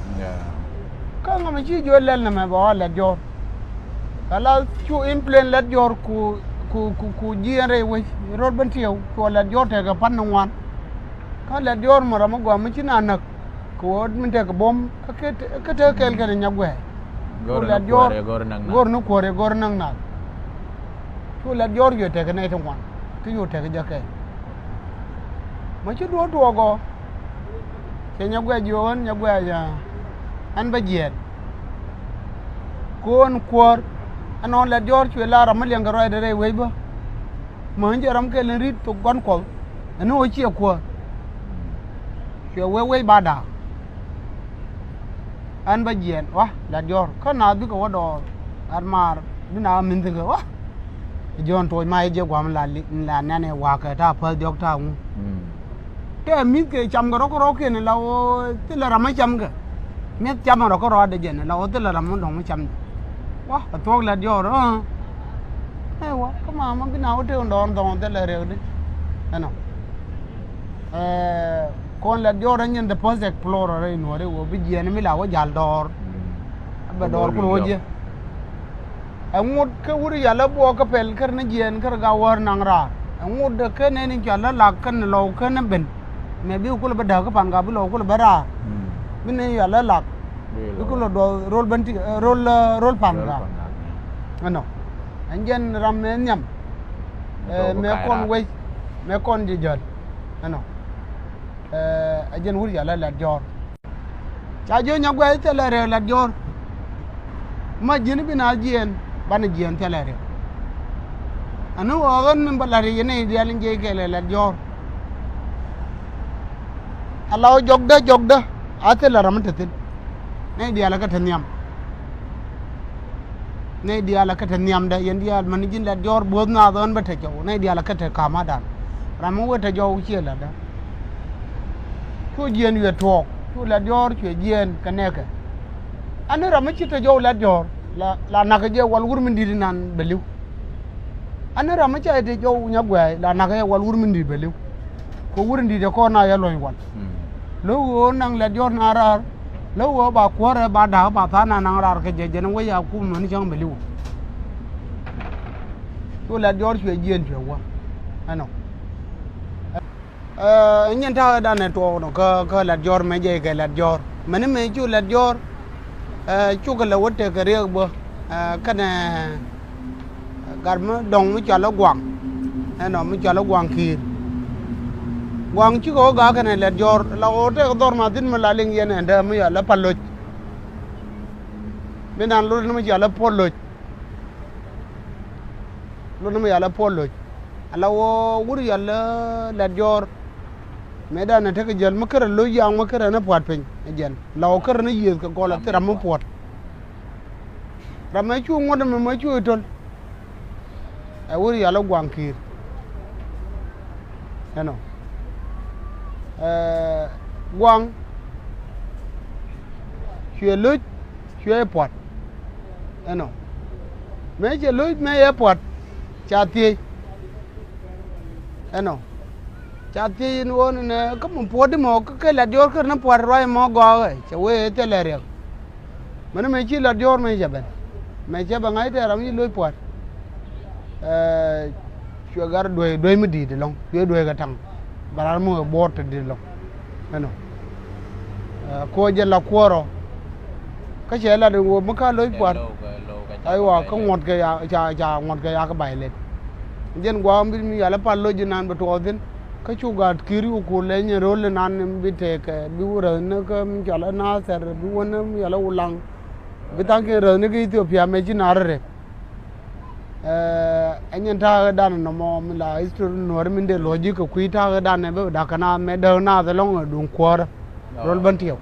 Kä ŋa mi ci jiö lɛl nɛmɛ bɛ ɣɔɔ lɛt jɔɔr. Kɛ la cu in plain lɛt jɔɔr ku, ku, ku, ku ji̱ ɛn rɛy wec rot ben tiɛw cuɔ lɛt jɔɔr tekɛ pan ni ŋuan. Kä lɛt jɔɔr mi ram mi gɔaa mi ci na näk. Kɛ ɣöö min tekɛ buɔ̱m kä tekɛ kɛɛl kɛn nyɛ guɛɛc. Cu lɛt jɔɔr go̱r ni kuäär yɛ go̱r näk nath. Cu lɛt jɔɔr yɛ tekɛ nɛy ti ŋuan ti cu tekɛ jɛ kɛɛl. Mɛ ci duɔ̱ɔ̱r tuɔɔk ɔ cɛ nyɛ guɛɛc jiök ɣän nyɛ guɛɛc ɣän bä jiɛɛn. Ko̱n kuäär ɛnɔn lɛt jɔɔr cuɛ la ram mi liɛŋkɛ ruacdɛ rɛy wec bä. Mäni jɛ ram kɛl in ri̱t thok gɔ̱n kuɔth ɛn ɣöö ciɛ kuäär. Cuɛ wee wec ba da̱a̱k. Ɛn bä jiɛɛn wa lɛt jɔ̱ɔ̱r kä naath bikɛ wä dɔɔr. Gat maar bi naath min thi̱n kɛ wa. Jiɔ̱ɔ̱n tuɔɔc ma i̱ jiɛ gua̱a̱m la nɛn i̱ wa̱a̱kɛ ta̱a̱ päth diɔ̱k ta̱a̱ ŋu. Tɛ mi̱th kɛ cam kɛ rɔ̱k kɛ rɔ̱kiɛn la ɣöö thilɛ ram mi cam kɛ. Mi̱th cam kɛ rɔ̱k kɛ rɔ̱ adɛ jɛn la ɣöö thilɛ ram mi dɔ̱ŋ mi cam jɛ. Wa ɛ thuɔ̱k lɛt jɔ̱ɔ̱r ɣä. Ɛ wä kä ma ma bi na wä tëë wä dɔɔn dhɔɔn thilɛ rɛwdi. Ɛnɔ. Ɛ kɔn Lɛt Jɔr ɛ nyin the first explorer in Nuɔri wä bi jiɛn mi la wä jal dɔɔr. Ɛ bɛ dɔɔr kun wä jiɛ. Ɛ ŋut kä wur yal ɛ buɔk kä pɛl kär ni jiɛn kär ga wäär naŋ raar. Ɛ ŋut kä nɛn in cɔal ɛ lak kän lɔw kän ɛ ben. Mɛ bi kulɛ bä däk kä pan ga bi lɔw kulɛ bä raar. Bi nɛn yal ɛ lak. Bi kulɛ duɔth rol bän ti rol rol pan ga. Ɛnɔ. Ɛn jɛn ram mɛ nhiam. Ɛ mɛ kɔn wec mɛ kɔn ji̱ jäl. Ɛnɔ. Ɛ jɛn wur yal ɛ Lɛt Jɔr. Ca jiö nyɔk guɛc thilɛ rɛw Lɛt Jɔr. Ma ji̱n bi na jiɛɛn banɛ jiɛɛn thilɛ rɛw. Ani ɣɔɔk ɣän mi bä la̱t yɛ nɛy diaal in jiɛc kɛɛl ɛ Lɛt Jɔr. Ala ɣä jɔkdä jɔkdä a thilɛ ram mi te thi̱n. Nɛy diaal ɛ kä te nhiam. Nɛy diaal ɛ kä te nhiamdä yɛn diaal mäni ji̱n Lɛt Jɔr buɔ̱th naath ɣän bä te cɔw nɛy diaal ɛ kä te ka̱ma̱dan. Ram mi wee te jɔw ciɛ la̱tdä. Cu jiɛɛn wiɛ tuɔɔk cu Lɛt Jɔr cuɛ jiɛɛn kɛ nɛɛkɛ. Ani ram mi ci te jɔw Lɛt Jɔr la la nakä jɛ wal wur mi di̱t inan bɛ li̱w. Ani ram mi ca te jɔw nyɔk guɛɛy la nakä jɛ wal wur mi di̱t bɛ li̱w. Kɛ wur in di̱t ɛ kɔn na yɛ luɔ̱ny wal. Lo̱k ɣöö naŋ Lɛt Jɔr na raar. Lo̱k ɣöö ba kuäärɛ ba da̱a̱k ba tha̱a̱ŋ na naŋ raar kɛ jɛ jɛn wec a kum män cäŋ bɛ li̱w. Cu Lɛt Jɔr cuɛ jiɛɛn cuɛ wä. Ɛnɔ. Ɛ nyin ta̱a̱ ɛ danɛ tuɔɔk nɔ kä kä Lɛt Jɔr mɛ jɛ kɛ Lɛt Jɔr. Mɛni mɛ cu Lɛt Jɔr. Ɛ cukɛ lɛ wä tekɛ riɛk bä. Ɛ kɛnɛ gat mi dɔŋ mi cɔal i̱ Guaŋ. Ɛnɔ mi cɔal i̱ Guaŋ Ki̱i̱r. Guaŋ cikɛ wä ga̱a̱ kɛnɛ Lɛt Jɔr la ɣöö tëëk dhɔr ma thi̱n mi la liŋ yɛn ɛn dääk mi yɔal i̱ Pal Loc. Mi nan lot ni mi cɔal i̱ Puɔl Loc. Lot ni mi yɔal i̱ Puɔl Loc. Ala ɣöö wur yɔal i̱ Lɛt Jɔr. Mëë danɛ tekɛ jäl mi kärɛ lo̱c yaŋ mi kärɛ ni pua̱t piny ɛ jɛn la ɣöö kärɛ ni yiëëth kɛ gɔl a thil ram mi puɔ̱t. Ram mɛ cu ŋuɔ̱t ɛmɛ mɛ cu i̱ töl. Ɛ wur yɔal i̱ Guaŋ Ki̱i̱r. Ɛnɔ. Ɛ Guaŋ cuɛ lo̱c cuɛ pua̱t. Ɛnɔ. Mëë cɛ lo̱c mëë yɛ pua̱t ca thiec. Ɛnɔ. Ca thiec in ɣöö ni nɛ kä mi puɔ̱t di mɔ kä kɛ Lɛt Jɔr kär ni pua̱t ruac mɔ gɔɔkɛ cɛ wee thilɛ riɛk. Mɛni mɛ ci Lɛt Jɔr mɛ cɛ ben. Mɛ cɛ bɛ ŋa̱c tɛ ram ci lo̱c pua̱t. Ɛ cuɛ gar duee duee mi di̱i̱t ɛlɔ̱ŋ cuɛ duee kɛ taŋ. Bɛ ram mi ɛ buɔɔr te di̱i̱t ɛlɔ̱ŋ. Ɛnɔ. Ɛ koc jɛ la kuɔrɔ. Kä cɛ lat in ɣöö mi ka lo̱c pua̱t. Aywa kä ŋuɔ̱tkɛ ya ca ca ŋuɔ̱tkɛ ya kä bay lɛt. Jɛn gua̱a̱m bi mi yal ɛ Pal Loc inan bɛ tuɔɔk thi̱n. Kä cu gaat Ki̱i̱r cu ku leny in ro̱l inan bi tekɛ bi wä räthni kä mi cɔal i̱ Nathɛr bi wä ni mi cɔal i̱ Wulaŋ. Bi tha̱a̱ŋkiɛn räthni kä Ithiopia mɛ ci naar rɛp. Ɛ nyɛn ta̱a̱ ɣä danɛ nɔmɔ mi la history Nuɔ̱ɔ̱ri min dee luɔ̱c ji̱ kɛ kui̱ ta̱a̱ ɣä danɛ bä da̱k kɛ naath mɛ däk naath ɛlɔ̱ŋ ɛ duŋ kuäärä. Rol bän tiɛw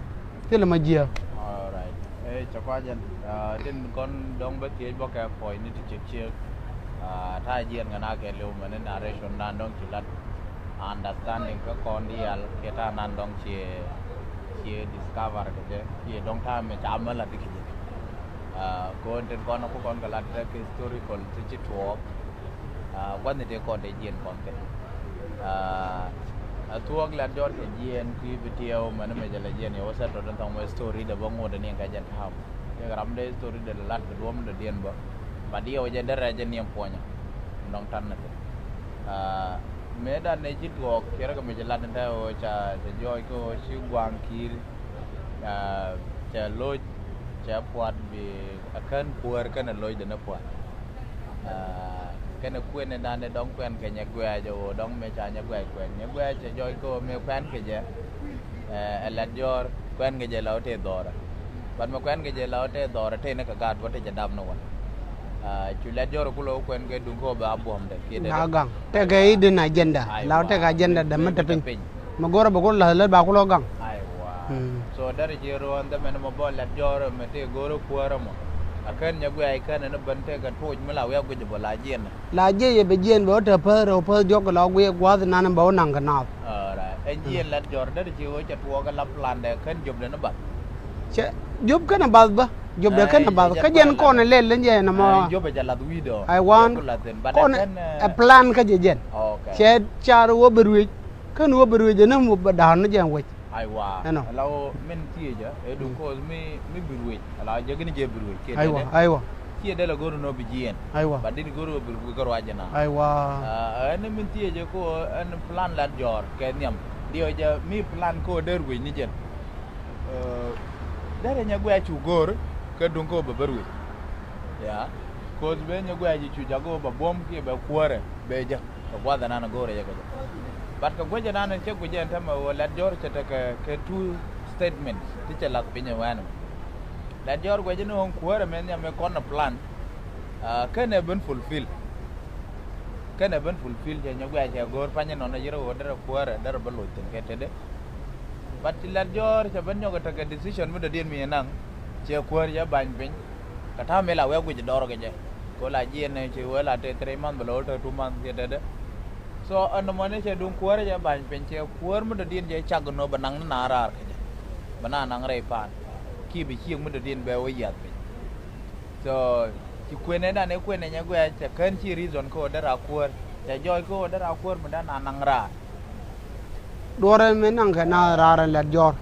thilɛ ma jiääk. Alright. Ɛ cɛ kɔc ɛn tin kɔn dɔ̱ŋ bä thiec bä kɛ puɔ̱ny ni ti ciek ciek. Ta̱a̱ jiɛn kɛ na kɛ liw mɛn ni narration dan dɔ̱ŋ ci lat. Understanding kä kɔn diaal kiɛ ta̱a̱ nan dɔ̱ŋ cie cie discover kɛ jɛ kiɛ dɔ̱ŋ ta̱a̱ mɛ ca mɛ lat kɛ jɛ. Kɔn tin kɔn ku kɔn kɛ lat kɛ historical ti ci tuɔɔk. Gua̱thni tëë kɔn tëë jiɛn kɔn kɛ. Ɛ thuɔ̱k Lɛt Jɔr kɛ jiɛn kui̱ bi tiɛɛw mɛn mɛ jɛ lɛ jiɛn yɛ wä sɛt tɔt in thɔŋ mɛ story dɛ bä ŋot in in kɛ jɛn ta̱a̱m. Kɛ ram dee story dɛ lɛ lat kɛ duɔ̱m dɛ diɛn bä. Ba diɛw jɛ derɛ jɛ niɛm puɔ̱nyä. Nɔŋ tan ni thil. Mëë dan nɛ ji̱ tuɔɔk kiɛrɛ kɛ mɛ jɛ lat in tɛ ɣöö ca cɛ jɔɔc kɛ ɣöö ci Gua̱a̱ŋ Ki̱i̱r. Cɛ lo̱c cɛ pua̱t bi a kän kuäär kɛnɛ lo̱cdɛ ni pua̱t. Kɛnɛ kuënɛ dan dee dɔ̱ŋ kuɛn kɛ Nyɛ Guɛ̈ɛ̈c ɛ ɣöö dɔ̱ŋ mëë ca Nyɛ Guɛ̈ɛ̈c kuɛn Nyɛ Guɛ̈ɛ̈c cɛ jɔɔc kɛ ɣöö mëë kuɛn kɛ jɛ. Ɛ Lɛt Jɔr kuɛn kɛ jɛ la wä tëë dhɔrɛ. Bat mɛ kuɛn kɛ jɛ la wä tëë dhɔrɛ tëë ni kɛ gaat wä tëë jɛ dap ni wä. Cu Lɛt Jɔr ku la wä kuɛn kɛ duŋ kɛ ɣöö bɛ a buɔ̱mdɛ kiɛ dee na gaŋ tëëkɛ i̱ din agenda la wä tëëkɛ agenda dämä te piny. Mɛ go̱rä bɛ ku la̱th lät ba ku lɔ gaŋ. Aiwa. So derɛ ji̱ ruɔ̱n dhɛ mɛn mɛ bɔ Lɛt Jɔr mɛ tëë go̱rä kuäärä mɔ. A kän Nyɛ Guɛ̈ɛ̈c kän ɛn ben tëëkɛ tuuc mi la wiak guic bɔ la jiɛn. La jiɛc yɛ bɛ jiɛn bɛ wä te päth rɛw päth diɔ̱k kɛ la guiɛ gua̱a̱th inan bɛ wä naŋ kɛ naath. Alright. Ɛn jiɛn Lɛt Jɔr derɛ ji̱ ɣöö cɛ tuɔɔk kɛ la plandɛ kän jopdɛ ni bath. Cɛ jop kɛnɛ bath bä. Jop dee kɛn a bath kä jɛn kɔn ɛ lɛl ni jɛn ɛmɔ. Jop ɛ jɛ lath wi̱i̱dɔ. Ai wan kɔn ɛ plan kä jɛ jɛn. Cɛ car wä bɛ ruëc kɛn wä bɛ ruëc ɛn ɛmɔ bɛ da̱a̱n ni jɛn wec. Aiwa. Ɛnɔ. Ala wä min thiecä ɛ du kɔth mi, mi bi ruëc. Ala jɛ gini jɛ bi ruëc. Aiwa, aiwa. Ciɛ dee la go̱r nɔ bi jiɛn. Aiwa. Ba dit go̱r wä bi ruëc kä ruac ɛna. Aiwa. Ɛn min thiecä ko ɛn plan lat jɔɔr kɛ nhiam. Diɔ jɛ mi plan ko dee ruëc ni jɛn. Derɛ nyɛ guɛc cu go̱o̱r kɛ duŋ kɛ ɣöö bɛ bär wi̱c. Ya. Koth bɛ nyɛ guɛc cu jak ɣöö bɛ buɔ̱m kiɛ bɛ kuäärɛ bɛ jek kɛ gua̱th ɛnan go̱o̱rɛ jɛ kɛ jɛ. But kɛ guɛc ɛnan cɛ guic ɛn tämɛ ɣöö Lat Jɔr cɛ tekɛ kɛ two statements ti cɛ lath piny ɛ wɛn mɛ. Lat Jɔr guɛc ni ɣöö kuäärɛ mɛ nhiam mi kɔn ɛ plan. Kɛnɛ ben fulfill. Kɛnɛ ben fulfill cɛ nyɛ guɛc cɛ go̱o̱r pany ɛnɔn ɛ yirɛ ɣöö derɛ kuäärɛ derɛ bä loc thi̱n kɛ tetdɛ. But ci Lat Jɔr cɛ ben nyɔk ɛ tekɛ decision mi dɔ̱diɛn mi ɛ naŋ. Cɛ kuäär cɛ ba̱ny piny. Kɛ ta̱a̱ mi la wee guic dɔɔr kɛ jɛ. Ko la jiɛn ɛ ci wee la te three month bɛ la wee te two month cɛ tetdɛ. So ɛn nɔmɔ ni cɛ duŋ kuäär cɛ ba̱ny piny cɛ kuäär mi dɔ̱diɛn cɛ cak nɔ bɛ naŋ ni na raar kɛ jɛ. Bɛ na naŋ rɛy paan. Ki bi ciek mi dɔ̱diɛn bɛ wee yiath piny. So ci kuenɛ dan ɛ kuenɛ nyɛ guɛc cɛ kän ci reason ko dee ra kuäär cɛ jɔɔc ko dee ra kuäär mi dan a naŋ raar. Duɔrɛ mëë naŋkɛ naath raar ɛn Lat Jɔr.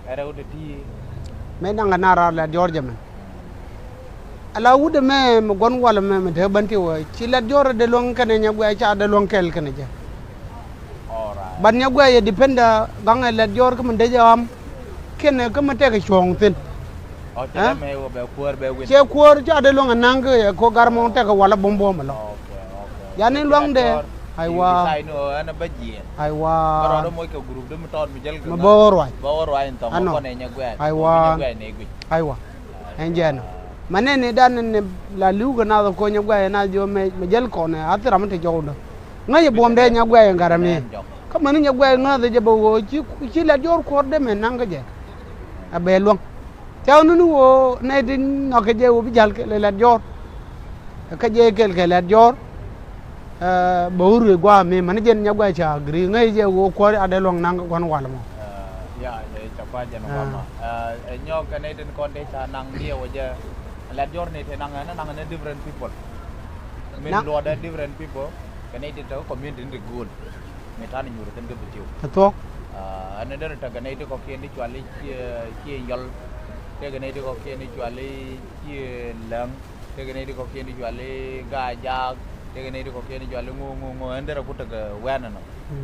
Mëë naŋkɛ naath raar Lat Jɔr jɛ mɛn. Ala wut ɛmɛ mi guɔ̱n wal ɛmɛ mi te bän ti wä ci Lat Jɔr ɛ dee luäŋ kɛnɛ nyɛ guɛc ca dee luäŋ kɛl kɛnɛ jɛ. Ban nyɛ guɛc ɛ dependa gaŋɛ Lat Jɔr kä mi dee jɛ ɣam. Kɛnɛ kä mi tɛkɛ cuɔ̱ɔ̱ŋ thi̱n. Cɛ kuäär ca dee luäŋ ɛ naŋ kä yɛ ko gar mɔŋ tɛkɛ wal ɛ buɔ̱m buɔ̱m ɛlɔ. Yani luaŋdɛ. Aiwa. Aiwa. Mi bä wä ruac. Ɛnɔ. Aiwa. Aiwa. Ɛn jɛn ɔ. Ma nɛni dan ni la li̱w kɛ nath kɔ nyɛ guɛc nath jiɔ mɛ jäl kɔn ɛ a thil ram mi te jɔwdä. Ŋäc ɛ buɔ̱mdɛ nyɛ guɛc ɛn garɛ mi. Kä mäni nyɛ guɛc ŋäth ɛ jɛ bä ɣöö ci Lat Jɔr kuɔ̱r dee mɛ naŋ kä jɛ. A bɛ luäŋ. Thia̱a̱ŋ ni ni ɣöö nɛy ti nhɔakä jɛ ɣöö bi ja̱l kɛl kɛ Lat Jɔr. Kä jɛ kɛl kɛ Lat Jɔr. Bɛ wä ruëë gua̱a̱ mi mani jɛn nyɛ gua̱a̱ ca gri ŋäc jɛ ɣöö kuäär a dee luäŋ naŋ kɛ gua̱n wal mɔ. Ya, ɛ ca kua̱r jɛn gua̱a̱ mɔ. Ɛ nyɔk kɛ nɛy tin kɔn dee ca naŋ diɛ wä jɛ. Lat Jɔr ni te naŋ ɛn naŋ ni different people. Min luɔt ɛ different people kɛ nɛy tin te community ni ti go̱o̱l. Mi ta̱a̱n nyuur kɛn kä bi tiw. Ɛ thuɔ̱k. Ɛn derɛ tekɛ nɛy ti kɔ̱kiɛn ti cuali cie, cie nyɔl. Tekɛ nɛy ti kɔ̱kiɛn ti cuali cie läŋ. Tekɛ nɛy ti kɔ̱kiɛn ti cuali gaa jaak. Tekɛ nɛy ti kɔ̱kiɛn ti cuali ŋo ŋo ŋo ɛn derɛ ku tekɛ wɛn ɛnɔ.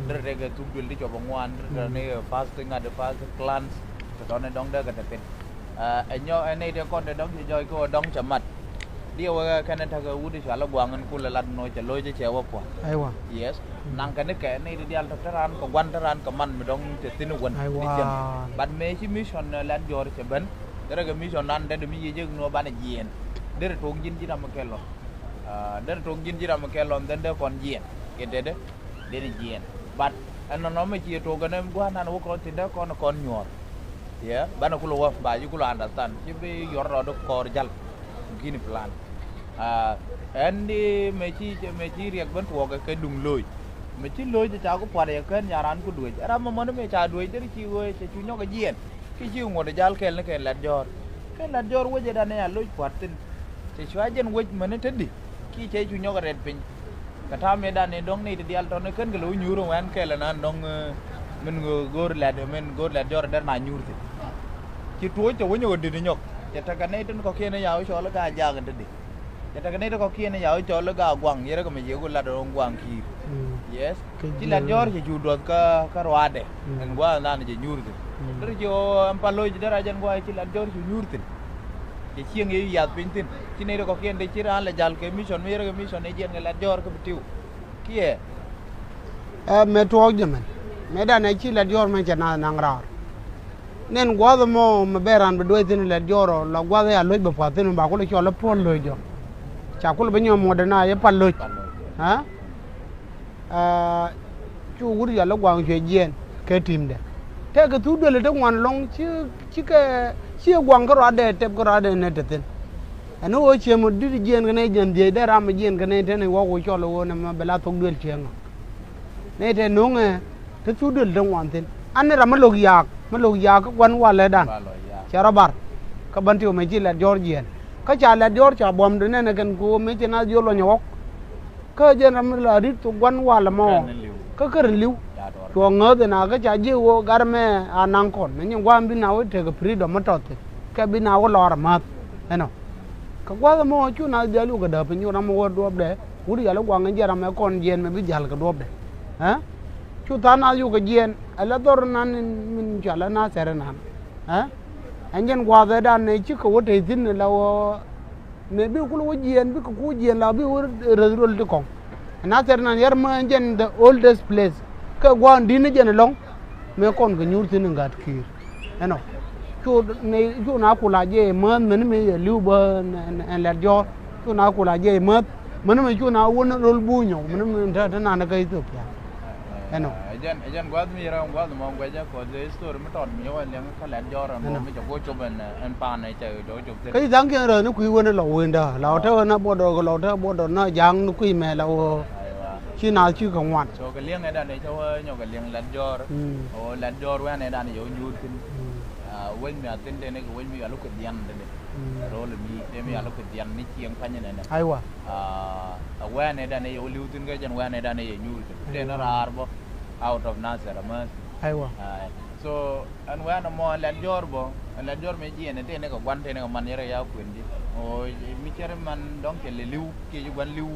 Derɛ tekɛ thuk duël ti cuɔp ɛ ŋuan derɛ tekɛ ni first ŋa̱t first clans. Tɔ̱tɔ̱ ni dɔ̱ŋ dee kɛ te pin. Ɛ nyɔ ɛn nɛy ti kɔn te dɔ̱ŋ ti jɔɔc kɛ ɣöö dɔ̱ŋ cɛ mat. Diɛ wekɛ kɛn ɛ tekɛ wut i̱ cɔal i̱ gua̱a̱ŋ in kulɛ lat nɔ cɛ lo̱c i̱ cɛ wä pua̱t. Aiwa. Yes. Naŋ kɛn i̱ kɛ nɛy ti diaal tɔ̱ te raan kɛ gua̱n te raan kɛ man mi dɔ̱ŋ te thi̱n i̱ wän. Aiwa. Ni cɛn. But mëë ci mission ɛ Lat Jɔr cɛ ben. Derɛ kɛ mission nan dee dee mi yiëë jek nɔ banɛ jiɛɛn. Derɛ tuɔɔk ji̱n ji̱ ram mi kɛ lɔn. Derɛ tuɔɔk ji̱n ji̱ ram mi kɛ lɔn then dee kɔn jiɛɛn. Kɛ tetdɛ. Deni jiɛɛn. But ɛn nɔnɔ mi ci tuɔɔk ɛn gua̱a̱r nan wä kɔn thi̱n dee kɔn kɔn nyuɔ̱ɔ̱r. Yɛ banɛ kulɛ wä ba ji̱ kulɛ understand ci bi yɔr rɔɔd kɔɔr jal. Gini plan. Ɛn di mëë ci mëë ci riɛk ben tuɔɔk kɛ duŋ loc. Mëë ci loc ca ku pua̱t yɛ kɛn nyaran ku duec ram mɔmɔni mëë ca duec deri ci ɣöö cɛ cu nyɔk jiɛɛn. Ki ci ŋuɔ̱t jal kɛl ni kɛn Lat Jɔr. Kɛn Lat Jɔr wecɛ dan ɛ a loc pua̱t thi̱n. Cɛ cua jɛn wec mäni te di. Ki cɛ cu nyɔk rɛt piny. Kɛ ta̱a̱ mëë dan ni dɔ̱ŋ ni ti diaal tɔ̱ni kɛn kɛ lo̱w nyuur wɛn kɛl ɛnan dɔ̱ŋ. Min go̱o̱r Lat min go̱o̱r Lat Jɔr dɛr na nyuur thi̱n. Ci tuɔɔc cɛ wä nyɔk dit nyɔk cɛ tekɛ nɛy tin kɔ̱kiɛn ya wä cɔl i̱ gaa jaak in te di. Cɛ tekɛ nɛy tin kɔ̱kiɛn ya wä cɔl i̱ gaa gua̱ŋ yɛrɛ kɛ mi ciek wä lat dɔ̱ŋ gua̱ŋ ki̱i̱r. Yes. Ci Lat Jɔr cɛ cu duɔth kä kä ruaadɛ. Ɛn gua̱a̱th dan cɛ nyuur thi̱n. Deri ci ɣöö ɛn pal lo̱c deri a jɛn gua̱a̱th ci Lat Jɔr cu nyuur thi̱n. Cɛ cieŋ yɛ yath piny thi̱n ci nɛy ti kɔ̱kiɛn dee ci raan lɛ jal kɛ mission mi yɛrɛ kɛ mission ni jiɛn kɛ Lat Jɔr kä bi tiw. Kiɛ. Ɛ mɛ tuɔɔk jɛ mɛn mɛ dan ɛ ci Lat Jɔr mɛ cɛ naath naŋ raar. Nɛn gua̱a̱th ɛmɔ mɛ bɛ raan bi duec thi̱n Lat Jɔr ɔ la gua̱a̱th ɛ a lo̱c bɛ pua̱th thi̱n ba kulɛ cɔl ɛ puɔl lo̱c jɔ. Ca kulɛ bi nyɔm muɔ̱t ɛn a yɛ pal lo̱c. Cu wut yɔl i̱ gua̱a̱ŋ cuɛ jiɛɛn kɛ ti̱mdɛ. Tɛkɛ thuk duël te ŋuan lɔ̱ŋ ci ci kɛ ci gua̱a̱ŋ kä ruaadɛ tɛp kä ruaadɛ nɛ te thi̱n. Ɛn ɣöö ciɛ mɔ di̱t jiɛɛn kɛ nɛy jiɛn dhiec dee ram jiɛɛn kɛ nɛy te nɛy wä wä cɔl ɣöö nɛmɛ bɛ la thok duël ciɛ ŋɔ̱k. Nɛy te no̱o̱ŋɛ te thuk duël te ŋuan thi̱n an ni ram mi lo̱k yaak mi lo̱k yaak kä gua̱n walɛ dan. Cɛ rɔ bar kä bän ti ɣöö mɛ ci Lat Jɔr jiɛɛn. Kä ca Lɛt Jɔ̱ɔ̱r ca buɔ̱mdɛ nɛnɛ kɛn ku mëë ci naath jiök lɔny ɛ ɣɔ̱k. Kä jɛn ram mi la ri̱t thok gua̱n wal ɛmɔ. Kä kär in li̱w. Cuɔ ŋäth ɛn a kä ca ji̱ ɣöö gat ɛmɛ a naŋ kɔn. Ni nyin gua̱a̱m bi na wä tekɛ freedom mi tɔth thi̱n. Kɛ bi na wä lɔr amäth. Ɛnɔ. Kɛ gua̱th ɛmɔ cu naath diaal yukɛ dääp piny, cu ram mi wä duɔ̱ɔ̱pdɛ. Wut yal i̱ gua̱a̱ŋ in jiɛn ram ɛ kɔn jiɛn mɛ bi ja̱l kɛ duɔ̱ɔ̱pdɛ. Ɛ? Cu tha̱a̱ŋ naath yukɛ jiɛn. Ɛ la dhɔr nan in min cɔal ɛ Nathɛr inan. Ɛ? Ɛn jɛn gua̱a̱th ɛ dan ɛ cikɛ wä tɛy thi̱n ɛ la wä Mëë bi kul wä jiɛɛn, bikɛ ku jiɛɛn la bi wä rɛth rol ti kɔŋ. Ɛn a thɛr nan yɛr mä ɛn jɛn the oldest place. Kɛ gua̱a̱n di̱t ni jɛn ɛlɔ̱ŋ. Mëë kɔn kɛ nyuur thi̱n in gat ki̱i̱r. Ɛnɔ. Cu ni, cu na kula jɛ mäth mäni mëë yɛ li̱w bä ɛn, ɛn, ɛn Lɛt Jɔ̱ɔ̱r. Cu na kula jɛ mäth. Mäni mëë cu na wä ni rol buunyɔ. Mäni mëë te, te nan kä Ethiopia. Ɛnɔ. Ɛ jɛn, ɛ jɛn gua̱th mi yɛrɛ gua̱th mɔ guɛcä kɔth history mi tɔt mi yɛ wä liɛŋ kä Lɛt Jɔ̱ɔ̱r ɛn mɔ mi cɛ go̱ cop ɛn, ɛn pan ɛ cɛ go̱ cop thi̱n. Kä i̱ tha̱a̱ŋ kiɛn rɛth ni kui̱ wen ɛ lɔ wendä la wä te wen a buɔdɔ kɛ lɔ te buɔdɔ na ja̱a̱ŋ ni kui̱ mɛ la wä. Ci naath ci kɛ ŋuan. So kɛ liɛŋ ɛ dan ɛ cɛ wä nyɔk kɛ liɛŋ Lɛt Jɔ̱ɔ̱r. Ɔ Lɛt Jɔ̱ɔ̱r wen ɛ dan ɛ cɛ wä nyuur thi̱n. Wec mi a thi̱n tëë ni kɛ wec mi yɔal wä kɛ diɛn tëë ni. Rol mi tëë mi yɔal wä kɛ diɛn ni cieŋ pany nɛnɛ. Aiwa. Ɛ wɛn ɛ dan ɛ yɛ wä li̱w thi̱n kä jɛn wɛn ɛ dan ɛ yɛ nyuur thi̱n. Tëë ni raar bä out of Nathɛr amäth. Aiwa. So ɛn wɛn ɛmɔ ɛn Lɛt Jɔ̱ɔ̱r bä, ɛn Lɛt Jɔ̱ɔ̱r mëë jiɛɛn ɛ tëë ni kɛ gua̱n tëë ni kɛ man yɛrɛ ya kuën ji̱. Ɣöö mi cɛr man dɔ̱ŋ cɛ lɛ li̱w kiɛ ji̱ gua̱n li̱w.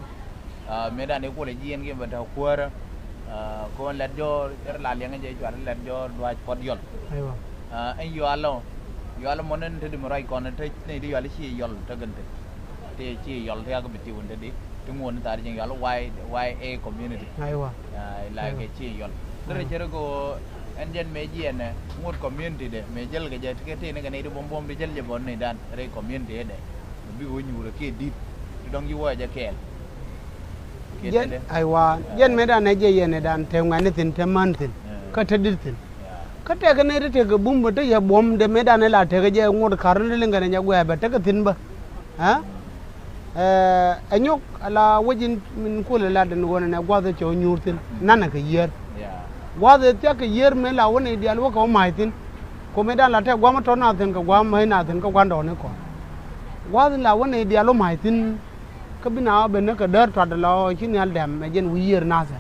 Mëë dan i̱ kulɛ jiɛɛn kiɛ bɛ te kuäärä. Kɔn Lɛt Jɔ̱ɔ̱r cɛr la liɛŋä jɛ cuarɛ Lɛt Jɔ̱ɔ̱r Dua̱c Puɔt Yɔl. Aiwa. Ɛn yualɔ, yualɔ mɔnɛ ni te di mi ruac kɔn te ni di yualɔ ci yɔl te gɛn te. Te ci yɔl te yak bi tiw ni te di. Ti ŋuɔ̱n ni thar jiŋ yualɔ Y, Y A community. Aiwa. Like ci yɔl. Derɛ cɛ rɛ ko ɛn jɛn mëë jiɛɛn ɛ ŋuɔ̱t community de mëë jäl kɛ jɛ ti kɛ ti ni kɛ ni di buɔm buɔm di jäl jɛ bɔn ni dan rɛ community de. Bi wä nyuurɛ kiɛ di̱t ti dɔ̱ŋ ji̱ wä jɛ kɛɛl. Jɛn aiwa jɛn mëë dan ɛ jɛ yɛn ɛ dan te ŋuɛ̈ni thi̱n te män thi̱n. Kä te di̱t thi̱n. Kä tɛkɛ ni ti tëkɛ bum bä te yɛ buɔ̱m de mëë dan ɛ la tëkɛ jɛ ŋuɔ̱t ka̱r ni liŋ kɛn ɛ nyɛ guɛ̈ɛ̈ bɛ tekɛ thi̱n bä. Ɛ nyɔk ala wec in min kulɛ lat in ɣöö nɛ gua̱th ɛ cɛ wä nyuur thi̱n nanɛ kɛ yiër. Gua̱th ɛ thiak kɛ yiër mëë la wä nɛy diaal wä kɛ wä ma̱a̱c thi̱n. Ku mëë dan la tɛk gua̱a̱m ɛ tɔ̱ na thi̱n kɛ gua̱a̱m ma̱a̱c na thi̱n kä gua̱ndɔɔŋni kɔn. Gua̱th in la wä nɛy diaal wä ma̱a̱c thi̱n. Kä bi na wä ben ni kɛ däär tuat ala ɣöö ci nhial dɛm ɛ jɛn wi̱i̱ yiër nathɛ.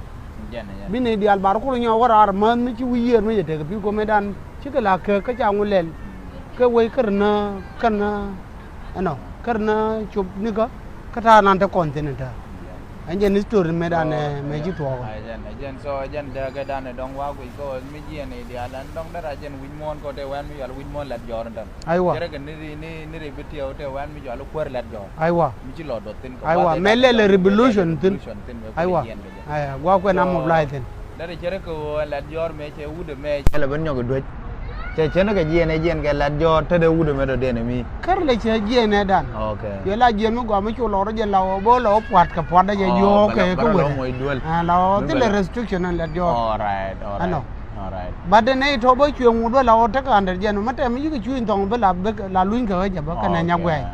Bi nɛy diaal bar kul nyɔk wä raar mäth mi ci wi̱i̱ yiër mi jɛ tek pi ku mëë dan cikɛ la kek kä ca ŋu lɛl. Kɛ wec kär nä kän nä. Ɛnɔ kär nä cop nikä kä ta̱a̱ nan te kɔn thi̱n in ta̱a̱. Ɛn jɛn history mëë dan ɛ mëë ci thuɔɔk. Ɛ jɛn ɛ jɛn so ɛ jɛn dääk ɛ dan ɛ dɔ̱ŋ wa guic kä ɣöö mi jiɛn i̱ diaal ɛn dɔ̱ŋ derɛ jɛn wi̱c muɔ̱ɔ̱n kä te wɛn mi yɔal wi̱c muɔ̱ɔ̱n Lɛt Jɔ̱ɔ̱r in tɛm. Aiwa. Cɛ rɛ kɛ ni ri ni ni ri bi tiɛw te wɛn mi jɔal kuäär Lɛt Jɔ̱ɔ̱r. Aiwa. Mi ci lɔ dɔth thi̱n kɛ aiwa mɛ lɛl ɛ revolution thi̱n. Aiwa. Gua̱a̱k kuɛn a mobilize thi̱n. Derɛ cɛ rɛ kɛ ɣöö Lɛt Jɔ̱ɔ̱r mëë cɛ wut ɛmɛ cɛ lɛ ben nyɔk ɛ duec. Cɛ cɛn kɛ jiɛn ɛ jiɛn kɛ Lɛt Jɔ̱ɔ̱r te dee wut ɛmɛ dɔ̱diɛn ɛ mi. Kär lɛ cɛ jiɛn ɛ dan. Yɛ la jiɛn mi gɔaa mi cu lɔr jɛ la wä bä la wä pua̱t kɛ pua̱t dɛ jɛ yio̱o̱k kɛ kä wut ɛ la wä thilɛ restriction ɛn Lɛt Jɔ̱ɔ̱r. Ɛnɔ. But nɛy tɔ̱ bä cuɛ ŋut bä la wä tekɛ under jɛn mɛ tɛm yikɛ cuc in thɔŋ bä la luny kɛ ɣä jɛ bä kɛnɛ nya guɛɛc.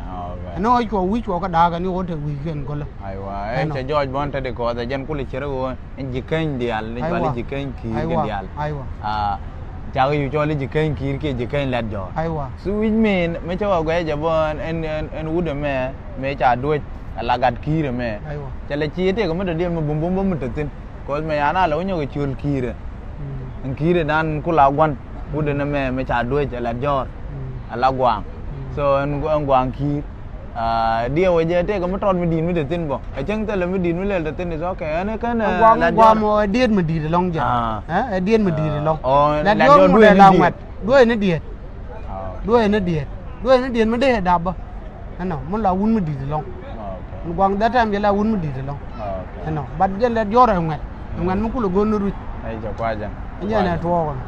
Ɛn ɣä cuɔ wi̱c cuɔ kä da̱a̱k ɛn ɣä te wi̱c kɛn gölä. Aiwa ɛn cɛ jɔɔc bɔn te di kɔɔth ɛ jɛn kulɛ cɛ rɛ ɣöö ɛn ji̱ käny diaal ni cuali ji̱ käny ki̱i̱r kɛ diaal. Cakɛ yu cɔɔl i̱ ji̱ käny ki̱i̱r kiɛ ji̱ käny Lɛt Jɔ̱ɔ̱r. Aiwa. So which mean mi cä wä guɛɛc jɛ bä ɛn ɛn wut ɛmɛ mëë ca duec ala gat ki̱i̱r ɛmɛ. Cɛ lɛ ci tëëk mi dɔ̱diɛn mi bumbum bä mi te thi̱n. Cause mɛ yan a lɛ wä nyɔk ɛ ciöl ki̱i̱rɛ. Ɛn ki̱i̱rɛ dan kula gua̱n wut ɛn ɛmɛ mɛ ca duec ɛ Lɛt Jɔ̱ɔ̱r. Ɛ la gua̱a̱ŋ. So ɛn ɛn gua̱a̱ŋ ki̱i̱r. Diɛ wä jɛ tëëkɛ mi tɔt mi di̱i̱t mi te thi̱n bä ɛ cäŋ thilɛ mi di̱i̱t mi lɛl te thi̱n is okay ɛn ɛ kɛn ɛ Lɛt Jɔ̱ɔ̱r. Ɛ diet mi di̱i̱t ɛlɔ̱ŋ jɛ. Ɛ diet mi di̱i̱t ɛlɔ̱ŋ. Lɛt Jɔ̱ɔ̱r ŋut ɛ la ŋuɛt duec ni diet. Duec ni diet duec ni diet mi dee ɛ dap bä. Ɛnɔ mi la wun mi di̱i̱t ɛlɔ̱ŋ. Ɛn gua̱a̱ŋ that time jɛ la wun mi di̱i̱t ɛlɔ̱ŋ. Ɛnɔ but jɛn Lɛt Jɔ̱ɔ̱r ɛ ŋuɛt ɛ ŋuɛt mi kulɛ go̱o̱r ni ruc. Ɛn jɛn ɛ tuɔɔk ɛn.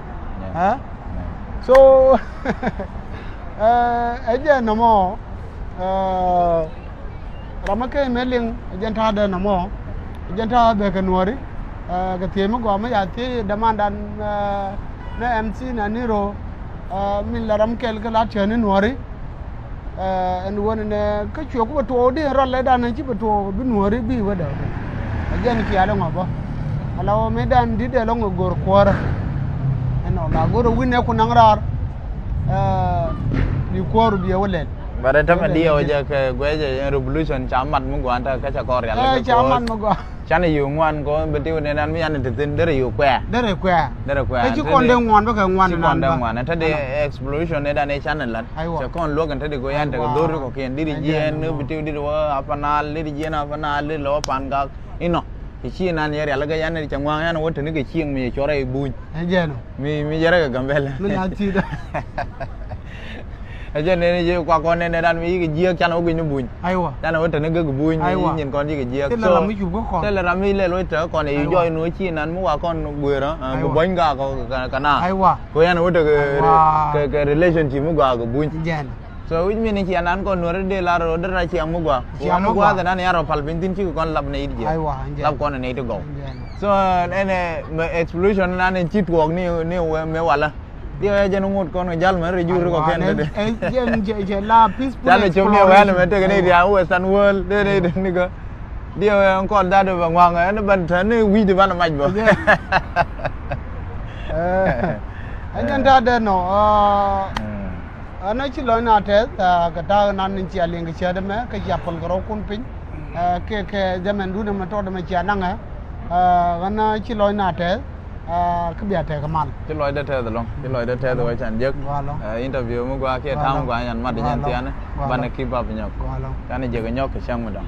Ɛ so ɛ jɛn nɔmɔ. Ram mi keny mëë liŋ ɛ jɛn ta̱a̱dɛ nɔmɔ. Ɛ jɛn ta̱a̱ bɛ kɛ nuɔ̱ɔ̱ri. Kɛ thiec mi gɔaa mi ca thiec dämandan. Ni M C na ni ro. Min la ram kɛl kä la ti̱eni nuɔ̱ɔ̱ri. Ɛn ɣöö nɛnɛ kä cuɛ ku bɛ tuɔɔk di rɔl lɛ dan ci bɛ tuɔɔk bi nuɔ̱ɔ̱ri bi wä däk. Ɛ jɛn kial ɛŋɔ bä. Ala ɣöö mëë dan di̱t dee lɔŋ ɛ go̱r kuäärä. Ɛnɔ la go̱r ɛ wi̱n ɛ ku naŋ raar. Bi kuäär biɛ wä lɛl. But ɛn tämɛ diɛw jɛ kɛ guɛcɛ ɛn revolution ca mat mi gua̱a̱n, te kä ca kɔn rial kɛ ca mat mi gua̱a̱n. Canɛ yio̱o̱ ŋuan kɔ bi tiw ni nan mi yan ti thin derɛ yio̱o̱ kuɛ̈ɛ̈. Derɛ kuɛ̈ɛ̈. Derɛ kuɛ̈ɛ̈. Kä ci kɔn dee ŋuan bä kɛ ŋuan. Ci kɔn dee ŋuan. Ɛn te di exploration ni dan ɛ canɛ lat. Aywa. Cɛ kɔn luɔk ɛn te di go̱o̱r yan te kɛ dho̱r kɔ kiɛn diri jiɛn ni bi tiw diri wä apanaal, diri jiɛn apanaal, diri lɔ apan gak. Inɔ. Ti ci nan yɛ rial kɛ yan ni cɛ ŋuan yan wä te ni kɛ cieŋ mi cɛ cɔrɛ i̱ buny. Ɛ jɛn ɔ. Mi, mi jɛ rɛ kɛ Gambɛl. Mi la ti da. Ɛ jɛn ni jɛ kua kɔn ni dan mi yikɛ jiɛk canɛ wä guic ni buny. Aywa. Canɛ wä te ni gek buny. Aywa. Nyin kɔn yikɛ jiɛk. Thilɛ ram mi cup kɔ kɔn. Thilɛ ram mi lɛ loc te kɔn i̱ jɔy ni wä ci nan mi wa kɔn guer ɔ. Bi buny gak kɔ kɛ na. Aywa. Kɔ yan wä te kɛ relationship mi gak kɛ buny. Jɛn. So which mean ciɛ nan kɔn nuɔri dee lar rɔ dee ra ciɛ mi gua. Ciɛ mi gua. Ciɛ mi gua thɛ nan ya rɔ pal piny thin cikɛ kɔn lap nɛ it jiɛ. Aywa, jɛn. Lap kɔn nɛ it gɔw. Jɛn. So ɛn ɛ mɛ explosion nan ɛn ci tuɔɔk ni, ni wɛ mɛ wala. Diɛ wɛ jɛn ŋot kɔn kɛ jal mɛ ri jur kɔ kɛn dee. Jɛn jɛ jɛ la peaceful exploration. Canɛ cop ni wɛ ni mɛ tek ni dia western world dee ni dee ni kɔ. Diɛ wɛ ɛn kɔn that bɛ ŋuaŋ ɛn ban tɛ ni wi̱c di ban mac bɔ. Ɛn jɛn ta̱a̱ dee nɔ. Ɣän a ci lɔcna tɛth kɛ ta̱a̱ nan ni cia liŋ kɛ cäät ɛmɛ kä cia päl kɛ rɔ̱kun piny. Kɛ kɛ jɛmɛndun ɛmɛ tɔt ɛmɛ cia naŋɛ. Ɣän a ci lɔcna tɛth kä bia tɛth kɛ mal. Ci lɔcdä tɛth ɛlɔ̱ŋ, ci lɔcdä tɛth wä can jek. Interview mi gua kiɛ ta̱a̱ mi gua yan mat jɛn thia̱a̱n. Banɛ keep up nyɔk. Canɛ jek nyɔk kɛ cäŋ mi dɔ̱ŋ.